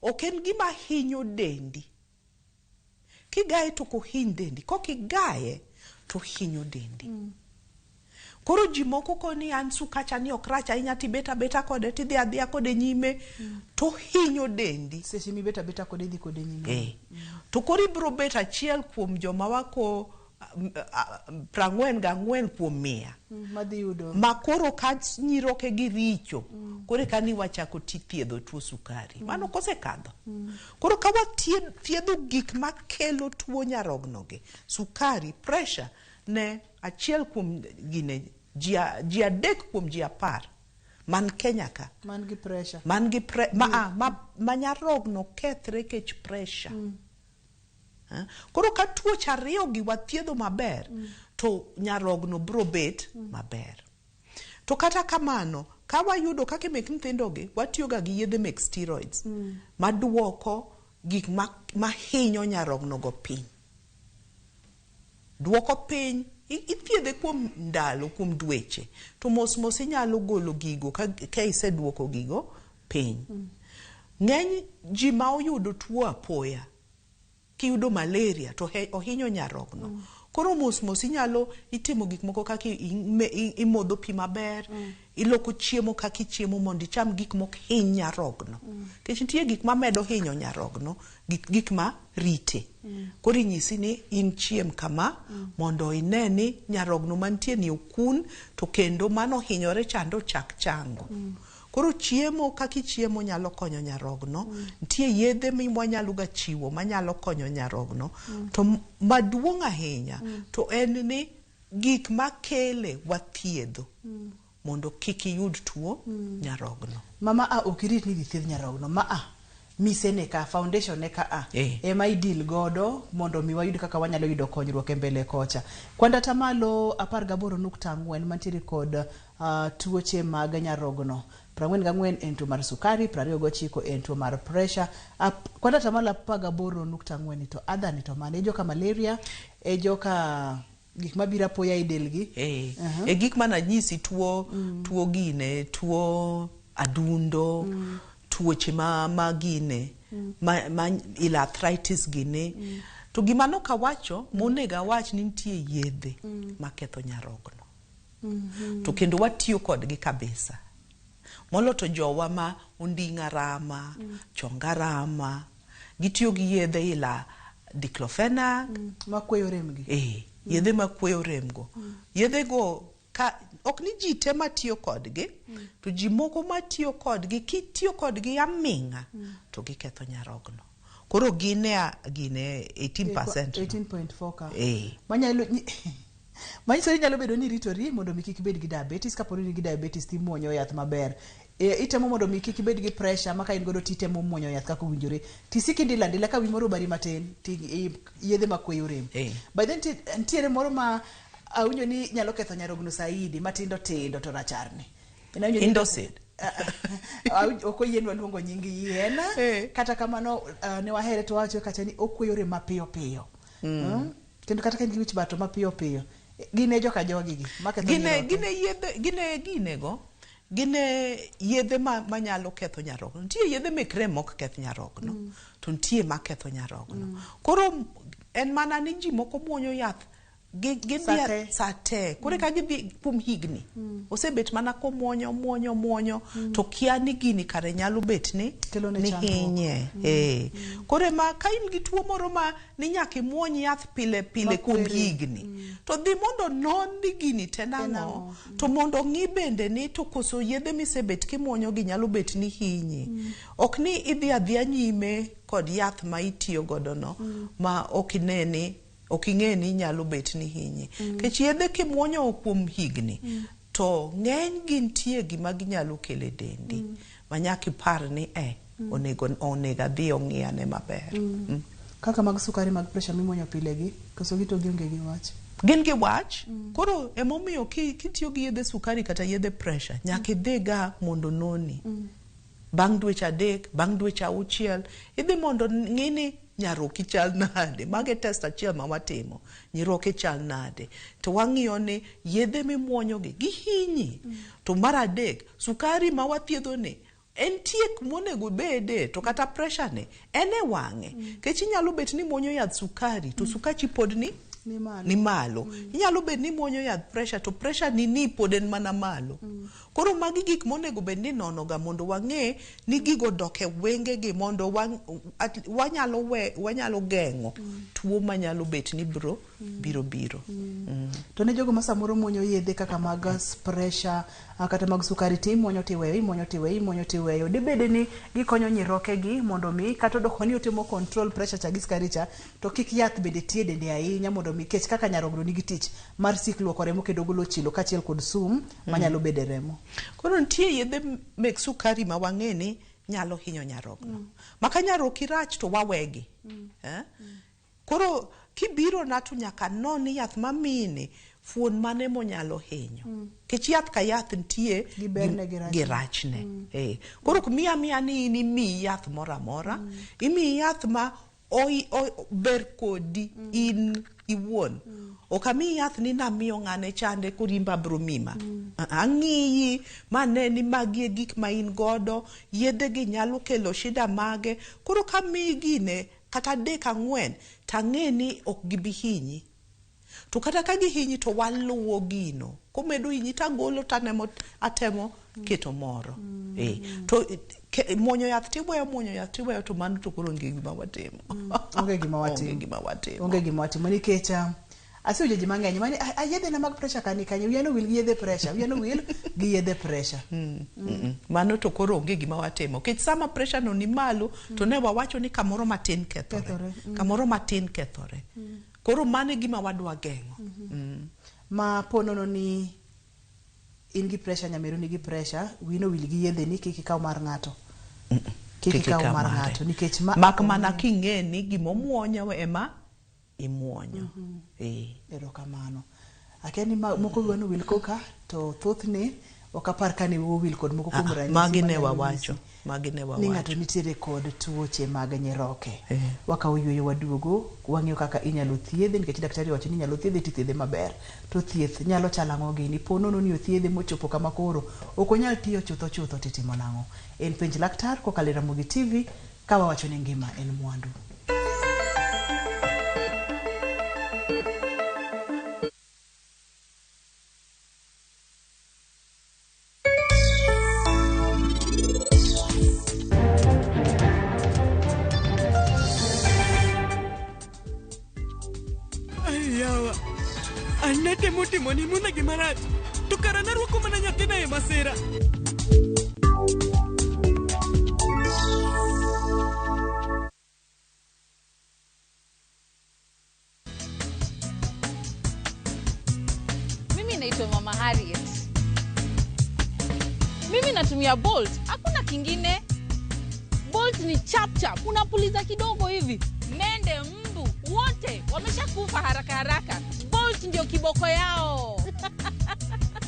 B: Ok en gima hinyo dendi. Kigaye to ok ohiny dendi. Kok igaye to hinyo dendi. Koro ji moko koni an sukacha ni ok rach ahinya tibet abeta kode tidhi adhiya kode nyime to hinyo dendi.
A: Seche mibet abeta kode idhi kode nyime.
B: To koro ibiro bet achiel kuom joma wako 44 kuom 100.
A: Madhi yudo.
B: Ma koro ka nyiroke gi richo, koro eka ni wachako tithiedho tuo sukari. Mano kosekadho. Koro ka wathiedho gik makelo tuo nyarogno gi, sukari, pressure, ne achiel kuom gine, ji 3 kuom ji 10 man Kenya ka.
A: Man gi pressure.
B: Man gi ma nyarogno kethre kech pressure. Koro ka tuoche ariyo gi wathiedho maber, to nyarogno biro bet maber. To kata kamano, ka wayudo kaka mek nyithindo gi, watiyo ga gi yedhe mek steroids, maduoko gik mahinyo nyarogno go piny. Duoko piny, ithiedhe kuom ndalo, kuom dweche. To mos mos inyalo golo gigo ka iseduoko gigo piny. Ng'eny ji ma oyudo tuo apoya, kiyudo malaria to ohinyo nyarogno. Koro mos mos inyalo itimo gik moko kaka imodho pi maber, iloko chiemo kaka ichiemo mondo icham gik mok hiny nyarogno. Nikech nitie gik mamedo hinyo nyarogno, gik ma rite. Koro inyisi ni in chiem kama mondo ine ni nyarogno mantie ni okun to kendo mano hinyore chando chak chango. Koro chiemo kaka ichiemo nyalo konyo nyarogno. Nitie yedhe mwanyalo ga chiwo manyalo konyo nyarogno. To maduong' ahinya to en ni gik makele wathiedho mondo kik iyud tuo nyarogno.
A: Mama a ok irit ni idhi thiedh nyarogno. Ma a mise ne ka, foundation ne ka a. Ema idil godo mondo mi wayud kaka wanyalo yudo konyruok e mbele kocha. Kwanda tamalo 18.4 mantiere kod tuoche mag nyarogno. 44 en tuo mar sukari, 29 en tuo mar pressure. Kwanda tamalo 18.4 to other ni to mane? E joka malaria, e joka gik mabiro apoya e delgi.
B: E gik mananyisi tuo, tuo gine, tuo adundo, tuoche ma gine, ma ila arthritis gine. To gima nok awacho, monego awach ni nitie yedhe maketho nyarogno. To kendo watiyo kodgi kabisa. Molo to jowa ma onding'a rama, chonga rama, gitiyo gi yedhe ila diclofenac.
A: Makweyo rem gi.
B: Yedhe makweyo rem go. Yedhe go ka ok ni ji te matiyo kodgi, to ji moko matiyo kodgi, kitiyo kodgi aming'a, to giketho nyarogno. Koro gine 18%.
A: 18.4 ka. Manyiso ni nyalo bedo ni iritori mondo mi kik ibed gi diabetes. Kapo ni in gi diabetes timuonyo yath maber. Itemo mondo mi kik ibed gi pressure ma ka in godo titemo muonyo yath kaka owinjore. Tisik indilo andila ka wi moro obari matin, ti yedhe makweyo rem. By then nitiere moro ma awinjo ni nyalo ketho nyarogno saidi, matindo tindo to racharni.
B: Indocid.
A: Ok oyienwa luongo nying yien. Kata kamano ne wahere to wawacho kacha ni okweyo rem mapiyo piyo. Kendo kata ka in gi wich bar to mapiyo piyo. Gin e joka jogi gi, maketho nyiroke.
B: Gine ginego, gine yedhe manyalo ketho nyarogno. Nitie yedhe mek rem mok keth nyarogno, to nitie maketho nyarogno. Koro en mana ni ji moko muonyo yath gidhi sate. Koro ka gidhi kuom higni, osebet mana komuonyo, muonyo, muonyo, to kia ni gini kare nyalo bet ni hinye. Koro ema ka in gi tuo moro ma ni nyaka imuony yath pile pile kuom
A: Makweri.
B: higni to dhi mondo non ni gini te nang'o to mondo ng'i bende ni to koso yedhe misebet kimuonyo gi nyalo bet ni hinyi. Ok ni idhi adhiya nyime kod yath ma itiyo godo no ma ok ine ni ok ing'e ni nyalo bet ni hinyi. Nikech yedhe kimuonyo kuom higni to ng'eny gi nitie gima ginyalo kelo e dendi ma nyaka ipar ni onego onego adhi ong'i ane maber.
A: Kaka mag sukari, mag pressure mimuonyo pile gi, koso gi to gionge gi wach?
B: Gin gi wach. Koro emomiyo kitiyo gi yedhe sukari kata yedhe pressure, nyaka idhi ga mondo noni bang' dweche 3, bang' dweche 6, idhi mondo ng'i ni nyaroki chal nade. Mago e test achiel ma watimo, nyiroke chal nade, to wang'iyo ni yedhe mimuonyo gi gihinyi. To mar adek, sukari ma wathiedho ni entie kumonego obede, to kata pressure ni en e wang'e. Nikech inyalo bet ni muonyo yadh sukari to sukachi pod ni
A: Ni malo.
B: Ni malo. Inyalo bet ni muonyo yadh pressure to pressure ni pod en mana malo. Koro magi gik monego bed ni nono ga mondo wang'e ni gigo dok e wengegi mondo wanyalo we, wanyalo geng'o tuo manyalo bet ni biro biro.
A: To ne jogo ma samoro muonyo yedhe kaka mag pressure kata mag sukari, to imuonyo tiweyo, imuonyo tiweyo, imuonyo tiweyo, dibed ni gikonyo nyirokegi mondo mi kata odoko ni otimo control pressure cha gi sukari cha, to kik yath bende tie dende ahinya, mondo mi kech kaka nyarogno nigi tich mar sik luoko remo kendo golo chilo kaachiel kod sum manyalo bedo e remo.
B: Koro nitie yedhe mek sukari ma wang'e ni nyalo hinyo nyarogno. Ma ka nyaroki rach to wawegi. Eh? Koro kibiro na to nyaka non ni yath mamini fuon mane monyalo hinyo. Nikech yath ka yath nitie
A: Gi berne gi rachne.
B: Gi rachne. Koro ok miya miya ni in imiyi yath moro amora. Imiyi yath ma ber kodi in iwuon. Ok amiyi yath ni namiyo ng'ane chande koro in be abiro mima. Ang'iyi mane ni magi e gik ma in godo, yedhe gi nyalo kelo shida mage. Koro kamiyi gine kata 3 4 tang'e ni ok gibi hinyi. To kata ka gihinyi to waluwo gino. Komedo hinyi tagolo tanemo atemo keto moro. To muonyo yath tiweyo, muonyo yath tiweyo, to mano to koro onge gima watimo.
A: Onge gima watimo.
B: Onge gima watimo.
A: Onge gima watimo nikech asewinjo ji mang'eny mani yedhe na mag pressure kani kanye, wiya nowil gi yedhe pressure, wiya nowil gi yedhe pressure.
B: Mano to koro onge gima watimo. Nikech sama pressure no ni malo to ne wawacho ni kamoro matin kethore.
A: Kethore.
B: Kamoro matin kethore. Koro mano e gima wadwa geng'o.
A: Ma po nono ni in gi pressure, nyameru nigi pressure, wiyi nowil gi yedhe ni, kik ikaw mar ng'ato. Kik ikaw mar
B: mare.
A: ng'ato nikech ma
B: Mak mana king'e ni gimomuonyo ema imuonyo.
A: Erokamano. Akia ni moko wiwa nowil koka, to thothne ok apar ka ne owil kod moko kuom ranyisi
B: Magi ne
A: manyalo
B: wawacho.
A: nyisi
B: Magi ne
A: ni
B: wawacho.
A: ng'ato nitiere kod tuoche mag nyiroke. Wakawo yueyo, waduogo wang'iyo kaka inyalo thiedhe, nikech daktari owacho ni inyalo thiedhe tithiedhe maber. To thieth nyalo chalo ang'o gini? Po nono ni othiedhe mochopo kama koro ok onyal tiyo chutho chutho, titimo nang'o? En Penj Laktar kokalo e Ramogi TV, ka wawacho ni ngima en mwandu.
I: Yawa, an natemo timo ni Muna gima rach, to kara narwako mana nyathina e masira.
P: Mimi naitwa Mama Harriet. Mimi natumia Bolt, hakuna kingine. Bolt ni chap chap, unapuliza kidogo hivi, mende, mbu wote wameshakufa haraka haraka. Bolt ndio kiboko yao.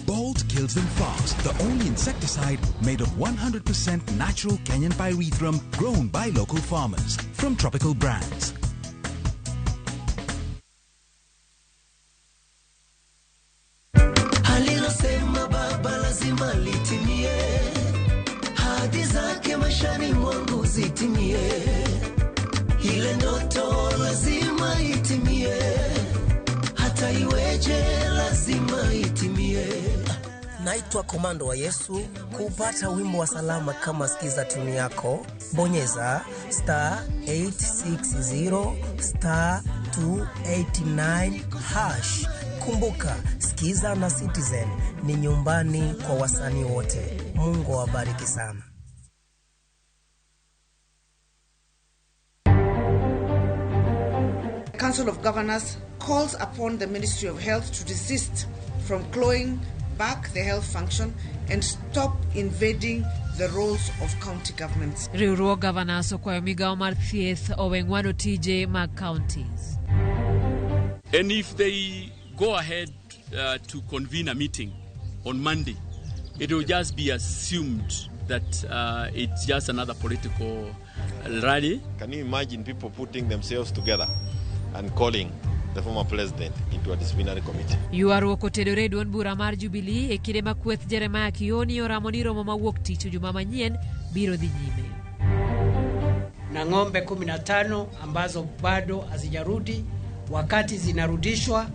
C: Bolt kills them fast. The only insecticide made of 100% natural Kenyan pyrethrum grown by local farmers from Tropical Brands.
Q: Alilosema Baba lazima litimie, ahadi zake maishani mwangu zitimie, ile ndoto lazima itimie, hata iweje lazima itimie. Naitwa Komando wa Yesu. Kupata wimbo wa salama kama sikiza tuni yako, bonyeza star 860 star 289 hash. Kumbuka, sikiza na Citizen ni nyumbani kwa wasanii wote. Mungu awabariki sana.
R: The Council of Governors calls upon the Ministry of Health to desist from clawing back the health function and stop invading the roles of county governments.
S: Riwruog Governors okwayo migao mar thieth owe ng'wano tije mag counties.
T: And if they go ahead to convene a meeting on Monday, it will just be assumed that it's just another political rally.
U: Can you imagine people putting themselves together and calling the former president into a disciplinary committee?
S: Ywaruok otenore e duond bura mar Jubilee e kinde ma kweth Jeremiah Kioni oramo ni romo mawuok tich juma manyien biro dhi nyime.
V: Na ng'ombe 15 ambazo bado hazijarudi. Wakati zinarudishwa,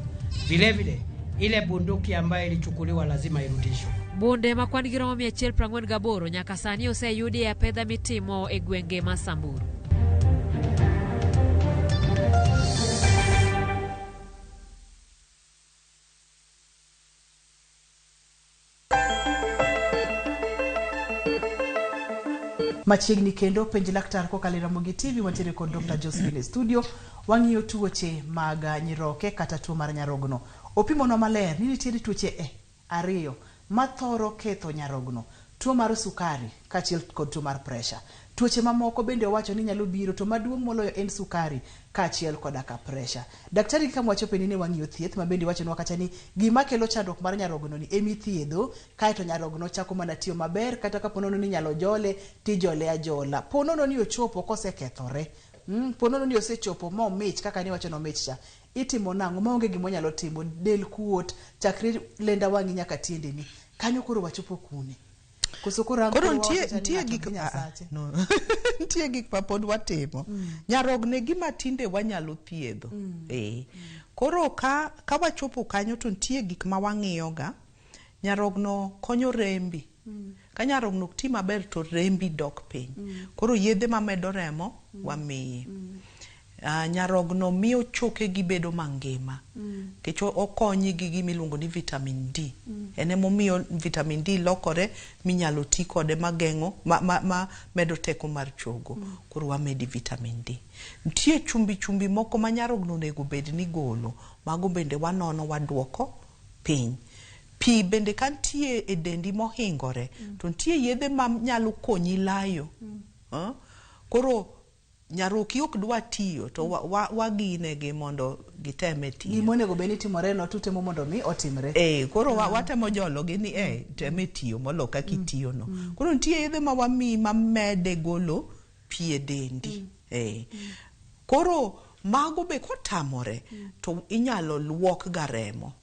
V: vilevile ile bunduki ambayo ilichukuliwa lazima irudishwe.
S: Bunde ma kwan gi romo 148 nyaka sani oseyudi e apedha mitimo e gwenge ma Samburu.
A: Machiegni kendo penj laktar kokalo e Ramogi TV wantiere kod Dr. Josephine e studio wang'iyo tuoche mag nyiroke kata tuo mar nyarogno. Opimonwa maler ni nitiere tuoche ariyo mathoro ketho nyarogno, tuo mar sukari kaachiel kod tuo mar pressure. Tuoche mamoko bende owacho ni nyalo biro to maduong' moloyo en sukari kaachiel koda ka pressure. Daktari kama wachopo ni ne wang'iyo thieth ma bende wachonwa kacha ni gima kelo chandruok mar nyarogno ni emithiedho kaeto nyarogno chako mana tiyo maber kata kapo nono ni inyalo jole tijole ajola. Po nono ni ochopo kosekethore, po nono ni osechopo momich kaka niwacho nomich cha, itimo nang'o maonge gima onyalo timo, del kuot chakre lenda wang'i nyaka tiendeni. Kanyo koro wachopo kune? Koso koro
B: Koro nitie gik no. Nitie gik ma pod watimo. Nyarogno e gima tinde wanyalo thiedho. Koro ka wachopo kanyo to nitie gik ma wang'iyoga. Nyarogno konyo rembi. Ka nyarogno ok ti maber to rembi dok piny. Koro yedhe mamedo remo wamiye. Nyarogno miyo chokegi bedo mangima. Nikech okonyi gi gima iluongo ni vitamin D. En emomiyo vitamin D lokore minyalo ti kode mageng'o ma medo teko mar chogo. Koro wamedi vitamin D. Nitie chumbi chumbi moko ma nyarogno onego bed ni golo. Mago bende wanono waduoko piny. Pi bende ka nitie e dendi mohingore, to nitie yedhe ma nyalo konyi layo. Koro nyaroki ok dwa tiyo to waginegi mondo giteme tiyo.
A: Gima onego bed ni timore no tutemo mondo mi otimre.
B: Koro watemo jologi ni teme tiyo molo kaka itiyo no. Koro nitie yedhe ma wamiyi mamede golo pi e dendi. Koro mago be kotamore to inyalo luok ga remo.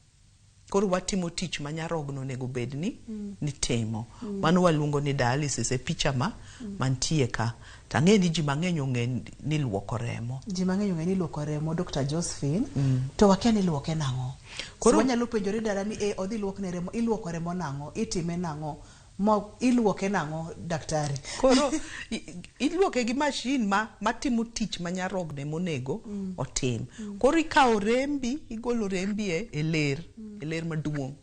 B: Koro watimo tich ma nyarogno onego bed ni nitimo. Mano waluongo ni dialysis e picha ma mantie ka. Tang'e ni ji mang'eny ong'e ni luoko remo.
A: Ji mang'eny ong'e ni luoko remo, Dr. Josephine, to wakia ni luoke nang'o. Koro wanyalo penjore dala ni odhi luokne remo, iluoko remo nang'o, itime nang'o, mo iluoke nang'o daktari.
B: Koro iluoke gi machine matimo tich ma nyarogno monego otim. Koro ikawo rembi, igolo rembi e ler, e ler maduong'.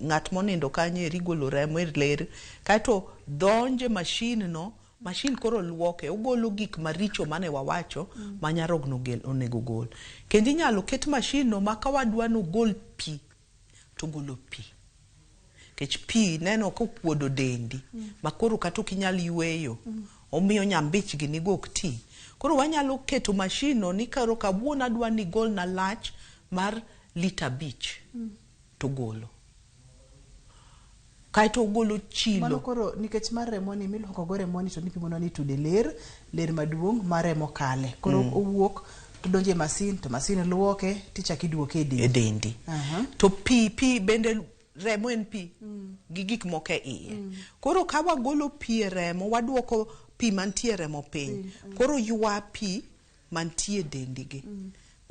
B: Ng'at monindo kanyo eri igolo remo e ler, kaeto donje machine no. Machine koro luoke, ogolo gik maricho mane wawacho ma nyarogno onego gol. Kendo inyalo ket machine no ma ka wadwa nogol pi, to golo pi. Nikech pi neno kokuodo dendi, ma koro kata ok inyal yweyo, omiyo nyambich gi nigo ok ti. Koro wanyalo keto machine no ni koro kawuono adwa ni golna lach mar lita 5, to golo. Kaeto ogolo chilo.
A: Mano koro nikech mar remo ni miluoko go remo ni to nipimo ni tude ler, ler maduong' mar remo kale. Koro owuok to donje masin, to masin luoke tichak iduoke e dendi.
B: E dendi. To pi bende remo en pi gi gik moko e iye. Koro ka wagolo pi e remo, waduoko pi mantie e remo piny. Koro ywa pi mantie e dendi gi.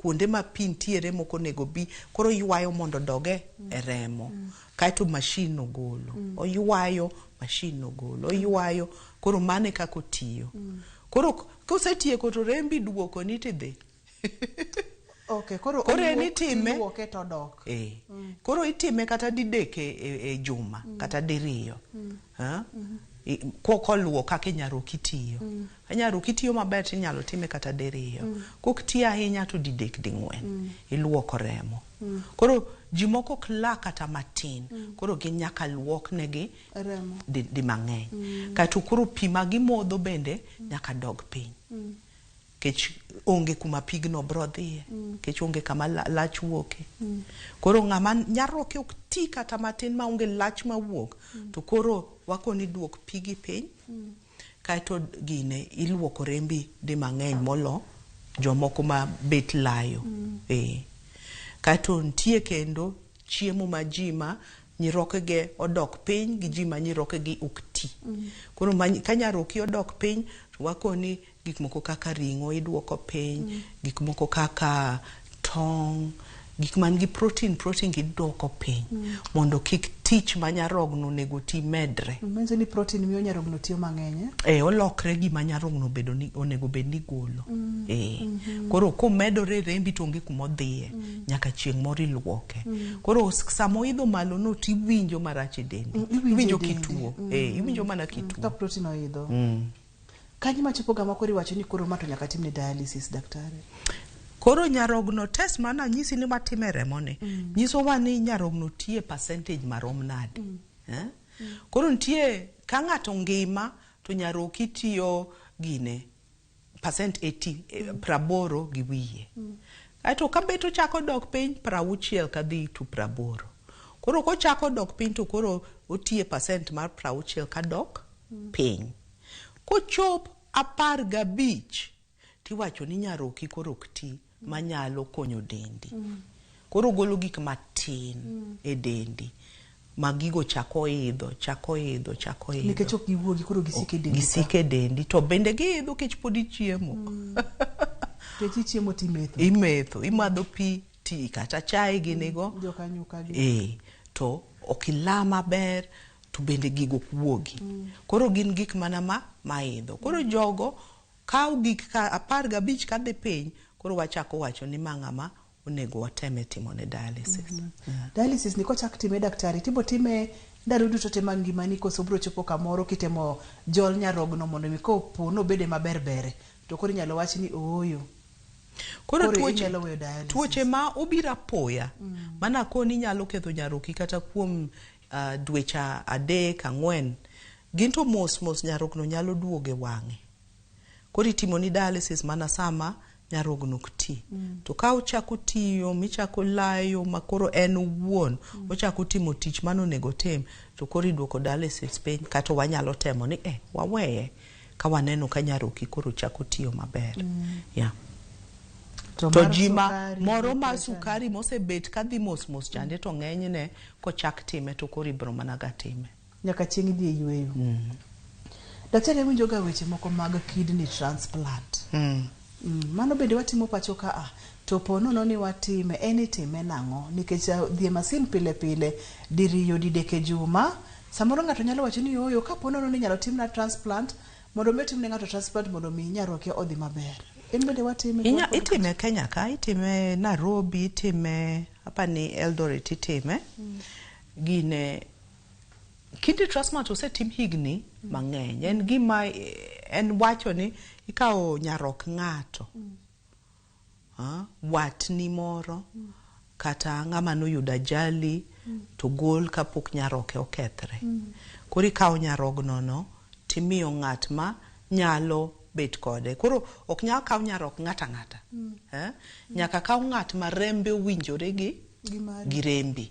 B: kuonde ma pi ntiere mok onego bi koro oywayo mondo odog e e remo kaeto mashin no golo oywayo mashin no golo oywayo koro mano e kaka otiyo koro kosetieko to rembi duokoni tidhi
A: Okay, koro
B: Koro en
A: oluok-
B: itime-
A: iluoke to odok.
B: Eh. Koro itime kata didek e juma kata diriyo. Ha? Koluwo kaka nyaroki tiyo. Ka nyaroki tiyo maber to inyalo time kata diriyo. Kok tiyo ahinya to didek ding'wen. Iluoko remo. Koro ji moko ok la kata matin. Koro gin nyaka luoknegi
A: Remo.
B: di mang'eny. Kaeto koro pi ma gimodho bende nyaka dog piny. Kech onge kuma pigno bro dhiye. Kech onge kama lach wuoke. Koro ng'ama nyaroke ok ti kata matin maonge lach mawuok, to koro wakoni duok pigi piny, kaeto gine iluoko rembi di mang'eny molo jomoko ma bet layo. Kaeto nitie kendo chiemo ma ji ma nyirokege odok piny gi ji ma nyirokegi ok ti. Koro ka nyaroki odok piny, to wakoni gik moko kaka ring'o iduoko piny, gik moko kaka tong', gik man gi protein giduoko piny mondo kik tich ma nyarogno onego ti medre.
A: Manyiso ni protein miyo nyarogno tiyo mang'eny, eh?
B: Olokre gima nyarogno bedo ni onego bed ni golo. Koro komedore e rembi to onge kuma odhiye nyaka chieng' moro iluoke. Koro sama oidho malo no tiwinjo marach e dendi.
A: Iwinjo
B: Iwinjo
A: e dendi.
B: kituo. Iwinjo mana kituo.
A: Ka protein oidho. Kanyo machopo ga ma koro iwacho ni koro ma to nyaka timne dialysis, daktari.
B: Koro nyarogno test mana nyisi ni watime remo ni nyisowa ni nyarogno tiye percentage marom nade. Koro nitie ka ng'ato ngima to nyaroki tiyo gine percent 80 praboro gi wiye. Kaeto ka bet ochako dok piny 60 kadhi to 80. Koro kochako dok piny to koro otiye percent mar 60 kadok piny. Kochop 15 tiwacho ni nyaroki koro ok ti manyalo konyo dendi. Koro golo gik matin e dendi ma gigo chako idho, chako idho, chako idho.
A: Nikech ok giwuogi koro gisiko e dendi.
B: Gisiko e dendi to bende giidho kech pod ichiemo.
A: Nikech ichiemo timetho.
B: Imetho, imadho pi, ti kata chai ginigo.
A: Jokanyuka gi.
B: To ok ila maber to bende gigo ok wuogi. Koro gin gik mana ma maidho. Koro jogo kaw gik ka 15 kadhi piny, koro wachako wacho ni ma ng'ama onego wateme timo ne dialysis.
A: Dialysis ni kochak time daktari, tibo time ndalo duto te mag ngimani koso biro chopo kamoro kitemo jol nyarogno mondo mi kopo nobede maber bere to koro inyalo wach ni ooyo.
B: Koro
A: inyalo weyo dialysis.
B: tuoche ma obiro apoya mana koni nyalo ketho nyaroki kata kuom dweche 3 4 gin to mos mos nyarogno nyalo duogo e wang'e. Koro itimo ni dialysis mana sama nyarogno ok ti. To ka ochako tiyo michako layo ma koro en owuon ochako timo tich mane onego tim to koro iduoko dialysis piny kata wanyalo temo ni waweye ka waneno ka nyaroki koro chako tiyo maber. Yeah.
A: To
B: ji ma moro ma sukari mosebet kadhi mos mos chande to ng'enyne kochak time to koro ibro mana ga time.
A: Nyaka chieng' idhi e yweyo. Daktari awinjo ga weche moko mag kidney transplant. Mano bende watimo pacho ka to po nono ni watime, en itime nang'o? Nikech dhi e masin pile pile, diriyo didek e juma, samoro ng'ato nyalo wacho ni ooyo, kapo nono ni inyalo timna transplant, mondo mi otimne ng'ato transplant mondo mi nyaroke odhi maber. En bende watime?
B: Itime Kenya ka, itime Nairobi, itime hapa ni Eldoret itime. Gine kidney transplant osetim higni mang'eny. En gima en wacho ni ikawo nyarok ng'ato, watni moro, kata ng'ama noyudo ajali to gol kapok nyaroke okethre. Koro ikawo nyarogno no timiyo ng'at ma nyalo bet kode. Koro ok nyal kaw nyarok ng'ata ng'ata. Nyaka kaw ng'at ma rembe owinjore gi rembi.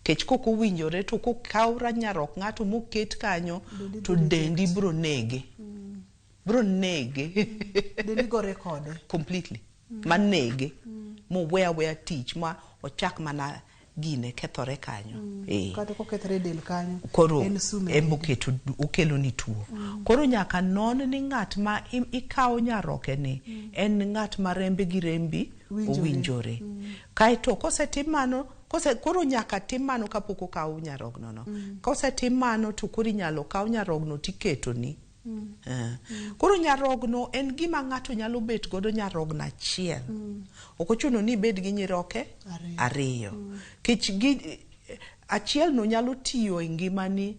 B: Kech kok owinjore to kokaw nyarok ng'ato moket kanyo to dendi bro nege. Bro nege.
A: Dendi gore kode.
B: Completely. Manege. Mowe aweya tich ma ochak mana gine kethore kanyo. Eh.
A: Kata kokethre e del kanyo.
B: Koro
A: en sum e
B: emoketo okelo ni tuo. Koro nyaka non ni ng'at ma ikawo nyaroke ni en ng'at ma rembe gi rembi
A: Winjore.
B: owinjore. Kaeto kosetim mano, kose, koro nyaka tim mano kapok okaw nyarogno no. Kosetim mano to koro inyalo kaw nyarogno tiketoni. Eh. Koro nyarogno en gima ng'ato nyalo bet godo nyarogno achiel. Ok ochuno ni ibed gi nyiroke ariyo. Kech gi achiel no nyalo tiyo e ngimani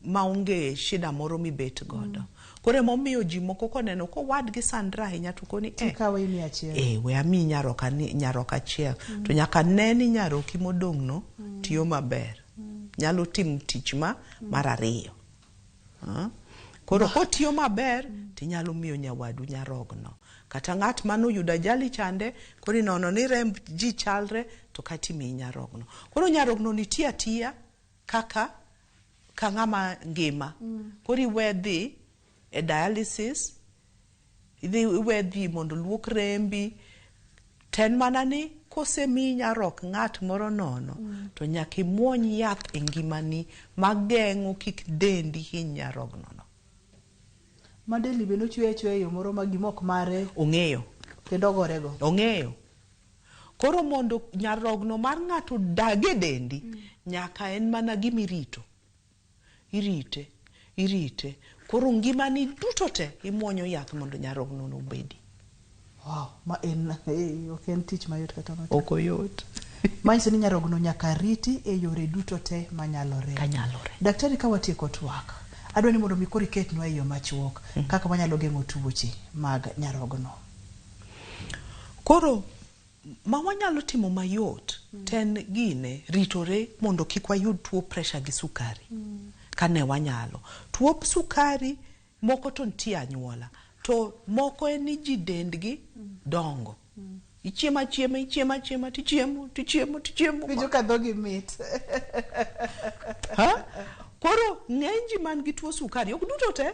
B: maonge shida moro mibet godo. Koro emomiyo ji moko koneno kowadgi sandre ahinya to koni eh,
A: Tikawe imiye achiel.
B: eh, we amiyi nyaroka ni nyarok achiel. To nyaka ne ni nyaroki modong' no tiyo maber. Nyalo timo tich ma mar ariyo. Ah. Koro kotiyo maber tinyalo miyo nyawadu nyarogno. Kata ng'at manoyudo ajali chande, koro inono ni remb ji chalre to kata imiyi nyarogno. Koro nyarogno nitie atiya kaka ka ng'ama ngima. Koro iwe dhi e dialysis, idhi iwe dhi mondo luok rembi. Ten mana ni kosemiyi nyarok ng'at moro nono, to nyaka imuony yath e ngimani mageng'o kik dendi hiny nyarogno no.
A: Ma delni bende ochwe achweya e yo moro ma gima ok mare
B: Ong'eyo.
A: kendo ogorego.
B: Ong'eyo. Koro mondo nyarogno mar ng'ato odag e dendi, nyaka en mana gima irito. Irite, irite. Koro ngimani duto te imuonyo yath mondo nyarogno no obedi.
A: Wow, ma en ok en tich mayot kata matin.
B: Ok oyot.
A: Manyiso ni nyarogno nyaka riti e yore duto te manyalore.
B: Kanyalore.
A: Daktari, ka watieko twak, adwa ni mondo mi koro iketnwa e yo machuok kaka wanyalo geng'o tuoche mag nyarogno.
B: Koro ma wanyalo timo mayot to en gine ritore mondo kik wayud tuo pressure gi sukari. Kane wanyalo. Tuo sukari moko to nitie anyuola. To moko en ni ji dendgi dongo. Ichiemo achiema, ichiemo achiema, tichiemo, tichiemo, tichiemo.
A: Winjo ka dhogi mit.
B: Ha? Koro ng'eny ji man gi tuo sukari, ok duto te,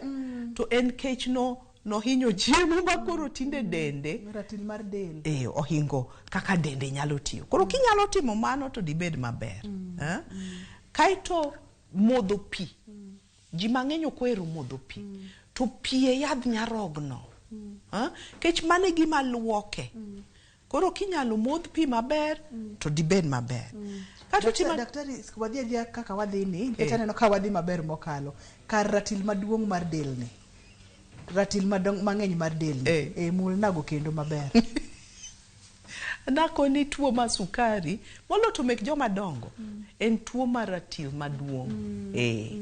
B: to en kech no nohinyo chiemo ma koro tinde dende
A: Ratil mar del.
B: Ohingo kaka dende nyalo tiyo. Koro kinyalo timo mano to dibed maber. Eh? Kaeto modho pi. Ji mang'eny ok ohero modho pi. To pi e yadh nyarogno. Eh? Kech mano e gima luoke. Koro kinyalo modh pi maber to dibed maber. Kato
A: Daktari, wadhi adhiya kaka wadhi ni, nikech
B: Eh.
A: aneno ka wadhi maber mokalo. Kar ratil maduong' mar delni. Ratil madong' mang'eny mar delni. Eh, mulnago kendo maber.
B: Nakoni tuo mar sukari molo to mek joma dongo en tuo mar ratil maduong'. Eh.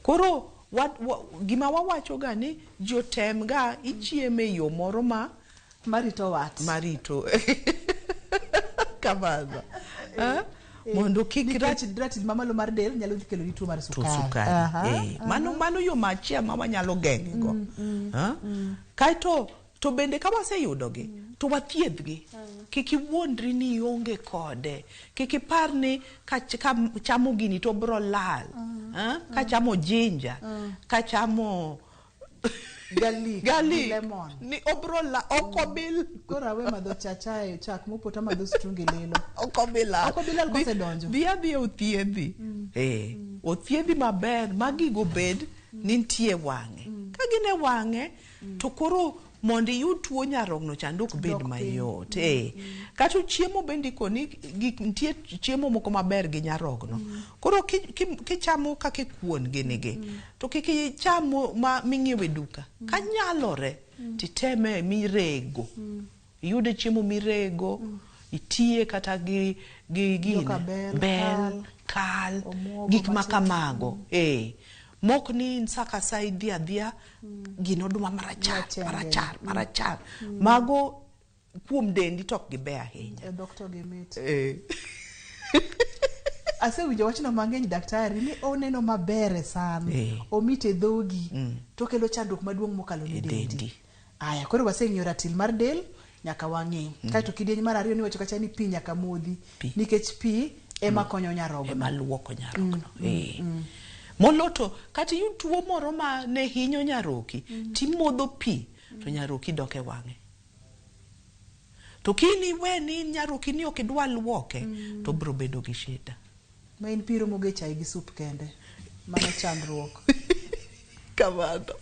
B: Koro gima wawacho ga ni ji otem ga ichiemo e yo moro ma
A: marito wat.
B: Marito. Kamano. Eh? Mondo kik
A: Nikech ratil mamalo mar del nyalo dhi kelo ni tuo mar
B: tuo
A: sukari.
B: sukari.
A: Aha,
B: Eh,
A: aha.
B: Mano yo machiel ma wanyalo geng'e go. Ah? Kaeto to bende ka waseyudogi to wathiedhgi. Kik iwuondri ni ionge kode. Kik ipar ni ka chamo gini to bro lal. Ah? Ka chamo ginger, ka chamo
A: Garlic,
B: garlic,
A: lemon.
B: Ni obro la ok obil.
A: Koro awe madho cha chae chak mopoto amadho strungi lilo.
B: Ok obi lal.
A: Ok obi lal kosedonjo.
B: Dhi adhiya othiedhi. Eh, othiedhi maber ma gigo bed ni nitie wang'e. Ka gin e wang'e to koro mondo iyud tuo nyarogno chande ok bed
A: Dok piny.
B: mayot. Eh. Kata chiemo bende ikoni gik nitie chiemo moko maber gi nyarogno. Koro kichamo kaka kuon gini gi, to kik icham ma ming'iewo e duka. Kanyalore titeme mirego. Iyude chiemo mirego, itiye kata gi gine,
A: Joka bel,
B: bel, kal,
A: omuogo
B: gik ma
A: matin.
B: kamago. Eh. Mok ni in sa ka sa idhi adhiya gino oduma marachar,
A: Machenge.
B: marachar, marachar. Mago kuom dendi to ok giber ahinya.
A: E dhok to gimit.
B: Eh.
A: Asewinjo wachno mang'eny daktari ni oneno maber e san.
B: Eh.
A: Omit e dhogi. To kelo chandruok maduong' mokalo ne
B: E
A: dendi.
B: dendi.
A: Aya, koro waseng'iyo ratil mar del, nyaka wang'i. Kaeto kidieny mar ariyo niwacho kacha ni pi nyaka modhi. Nikech pi ema konyo nyarogno.
B: Ema luoko nyarogno. Eh. Moloto kata iyud tuo moro ma ne hinyo nyaroki, timodho pi to nyaroki dok e wang'e. To kini we ni nyaroki ni ok idwa luoke, to biro bedo gi shida.
A: Ma in pi romo gi chai gi sup kende. Mano chandruok.
B: Kamano.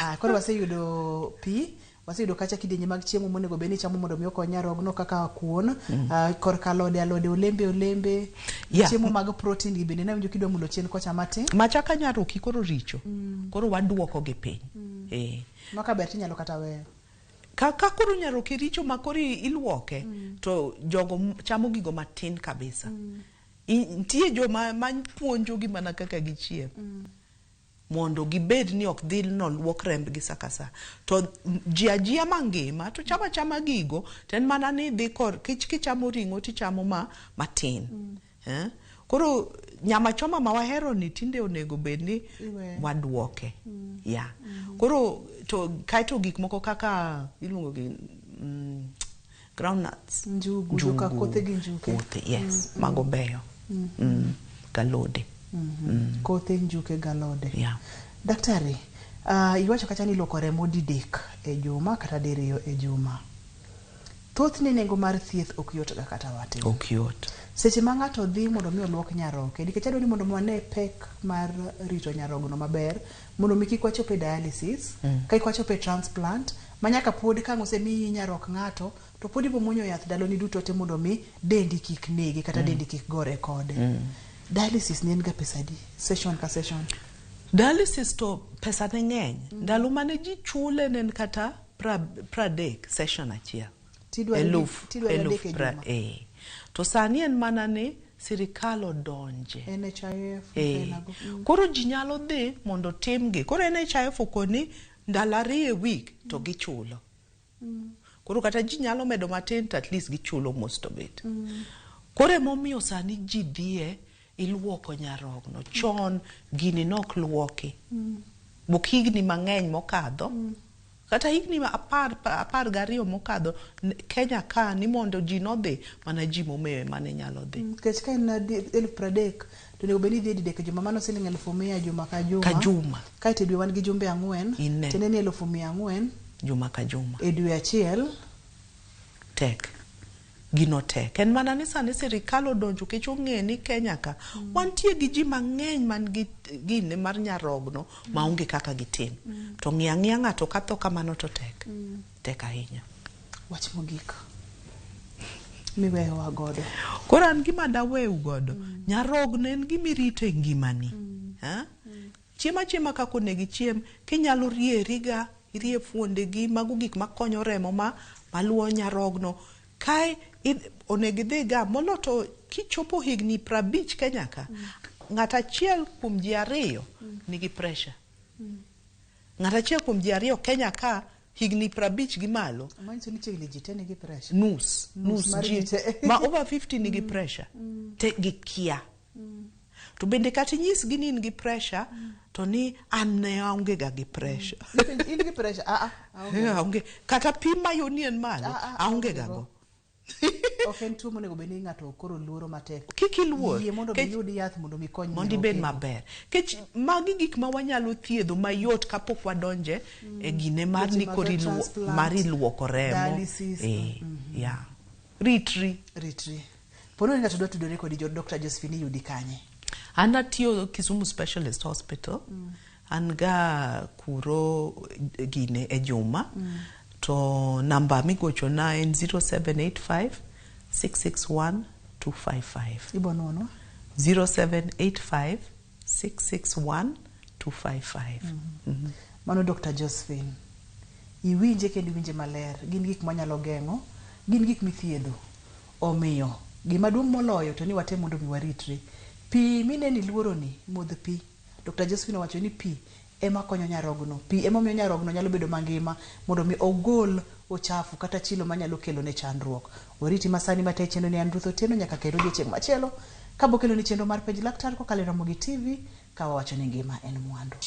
A: Ah, koro waseyudo pi, waseyudo kacha kidienje mag chiemo monego bed ni ichamo mondo mi okony nyarogno kaka kuon, korka alode alode, olembe olembe, chiemo mag protein gi bende nawinjo kidwa mulo chien kocha matin.
B: Macha ka nyaroki koro richo, koro waduoko gi piny. Eh.
A: Ma ka ber tinyalo kata weyo.
B: Ka koro nyaroki richo ma koro iluoke, to jogo chamo gigo matin kabisa. Nitie joma ma puonjogi mana kaka gichiem. Mondo gibed ni ok dhi noluok rembgi sa ka sa. To ji ajia mangima to chama chama gigo, to en mana ni dhi kor kichamo ring'o tichamo ma matin. Eh? Koro nyama choma ma wahero ni tinde onego bed ni
A: Iweyo.
B: waduoke. Yeah. Koro to kaeto gik moko kaka iluongo gi groundnuts.
A: Njugu, joka kothe gi njuke.
B: Kothe, yes. Mago beyo. Galode.
A: Kothe, njuke, galode.
B: Yeah.
A: Daktari, iwacho kacha ni iluoko remo didek e juma kata diriyo e juma. Thothne nengo mar thieth ok yot ga kata matin.
B: Ok yot.
A: Seche ma ng'ato dhi mondo mi oluok nyaroke, nikech adwa ni mondo wane pek mar rito nyarogno maber, mondo mi kik wachop e dialysis, kik wachop e transplant, ma nyaka pod ka ang' osemiyi nyarok ng'ato, to pod ibo muonyo yath ndaloni duto te mondo mi dendi kik nege kata dendi kik gore kode. Dialysis ni en ga pesa adi? Session ka session.
B: Dialysis to pesa ne ng'eny. Ndalo mane ji chule ne en kata 30 session achiel.
A: Tidwaro
B: Eluf,
A: tidwaro
B: eluf
A: adek e
B: pra,
A: juma.
B: eh. To sani en mana ni sirikal odonje.
A: NHIF,
B: Eh.
A: Nago.
B: Koro ji nyalo dhi mondo timgi. Koro NHIF okoni ndalo 2 e week to gichulo. Koro kata ji nyalo medo matin to at least gichulo most of it. Koro emomiyo sani ji dhiye iluoko nyarogno. Chon gini nok luoki. Bok higni mang'eny mokadho. Kata higni 12 mokadho Kenya ka ni mondo ji nodhi mana ji momewo ema ne nyalo dhi.
A: Nikech ka en 30,000 to onego bed ni idhi e didek e juma, mano siling 1,100 juma ka juma.
B: Ka juma.
A: Kaeto e dwe wan gi jumbe 4,
B: Ine.
A: tiende ni 400,000
B: Juma ka juma.
A: e dwe achiel.
B: Tek. Gino tek. En mana ni sani sirikal odonjo nikech ong'e ni Kenya ka wantie gi ji mang'eny man gi gine mar nyarogno maonge kaka gitim. To ng'i ang'iya ng'ato katho kamano to tek. Tek ahinya.
A: Wach mogik miweyowa godo.
B: Koro an gima daweu godo, nyarogno en gima irito e ngimani. Ha? Chiemo achiema kaka onego ichiem, kinyalo rieri ga, irie fuondegi, mago gik makonyo remo ma maluwo nyarogno. Kae onego idhi ga, molo to kichopo higni 50 Kenya ka, ng'at achiel kuom ji 2 nigi pressure. Ng'at achiel kuom ji 2 Kenya ka higni 50 gi malo.
A: Manyiso ni chiegni ji te nigi pressure.
B: Nus,
A: Nus
B: nus
A: mar
B: ji
A: ji te.
B: ma over 50 nigi pressure. Te gikia. To bende kata inyisgi ni in gi pressure, to ni an ne aonge ga gi pressure.
A: In gi pressure? Ah, ah, aonge.
B: Eh, aonge. Kata pim mayud ni en malo,
A: Ah, ah,
B: aonge
A: aonge
B: ga
A: go.
B: go.
A: Ok en tuo monego bed ni ng'ato koro luoro matek.
B: Kik iluor.
A: Yie mondo mi yud yath mondo mi kony
B: Mondo ibed maber. Kech magi gik ma wanyalo thiedho mayot kapok wadonje e gine mar
A: Weche
B: ni
A: mag
B: koro
A: transplant,
B: mar iluoko remo.
A: dialysis.
B: Eh, yeah. Ritri.
A: Ritri. Pono ni ng'ato dwa tudore kodi jo Dr. Josephine iyudi kanye?
B: An atiyo Kisumu Specialist Hospital. An ga kuro gine e juma. To namba migochona en 0785 661 255.
A: Ibo nuonwa?
B: 0785 661 255.
A: Mano Dr. Josephine. Iwinje kendo iwinje maler. Gin gik manyalo geng'o, gin gik mithiedho. Omiyo, gima duong' moloyo to ni watem mondo mi waritre. Pi mineno iluoro ni, modh pi. Dr. Josephine owacho ni pi ema konyo nyarogno. Pi ema miyo nyarogno nyalo bedo mangima mondo mi ogol ochafu kata chilo manyalo kelo ne chandruok. Oriti masani matayo chenro ni an Ruth Otieno nyaka kendo odiochieng' machielo kabokelo ni chenro mar Penj Laktar kokalo e Ramogi TV ka wawacho ni ngima en mwandu.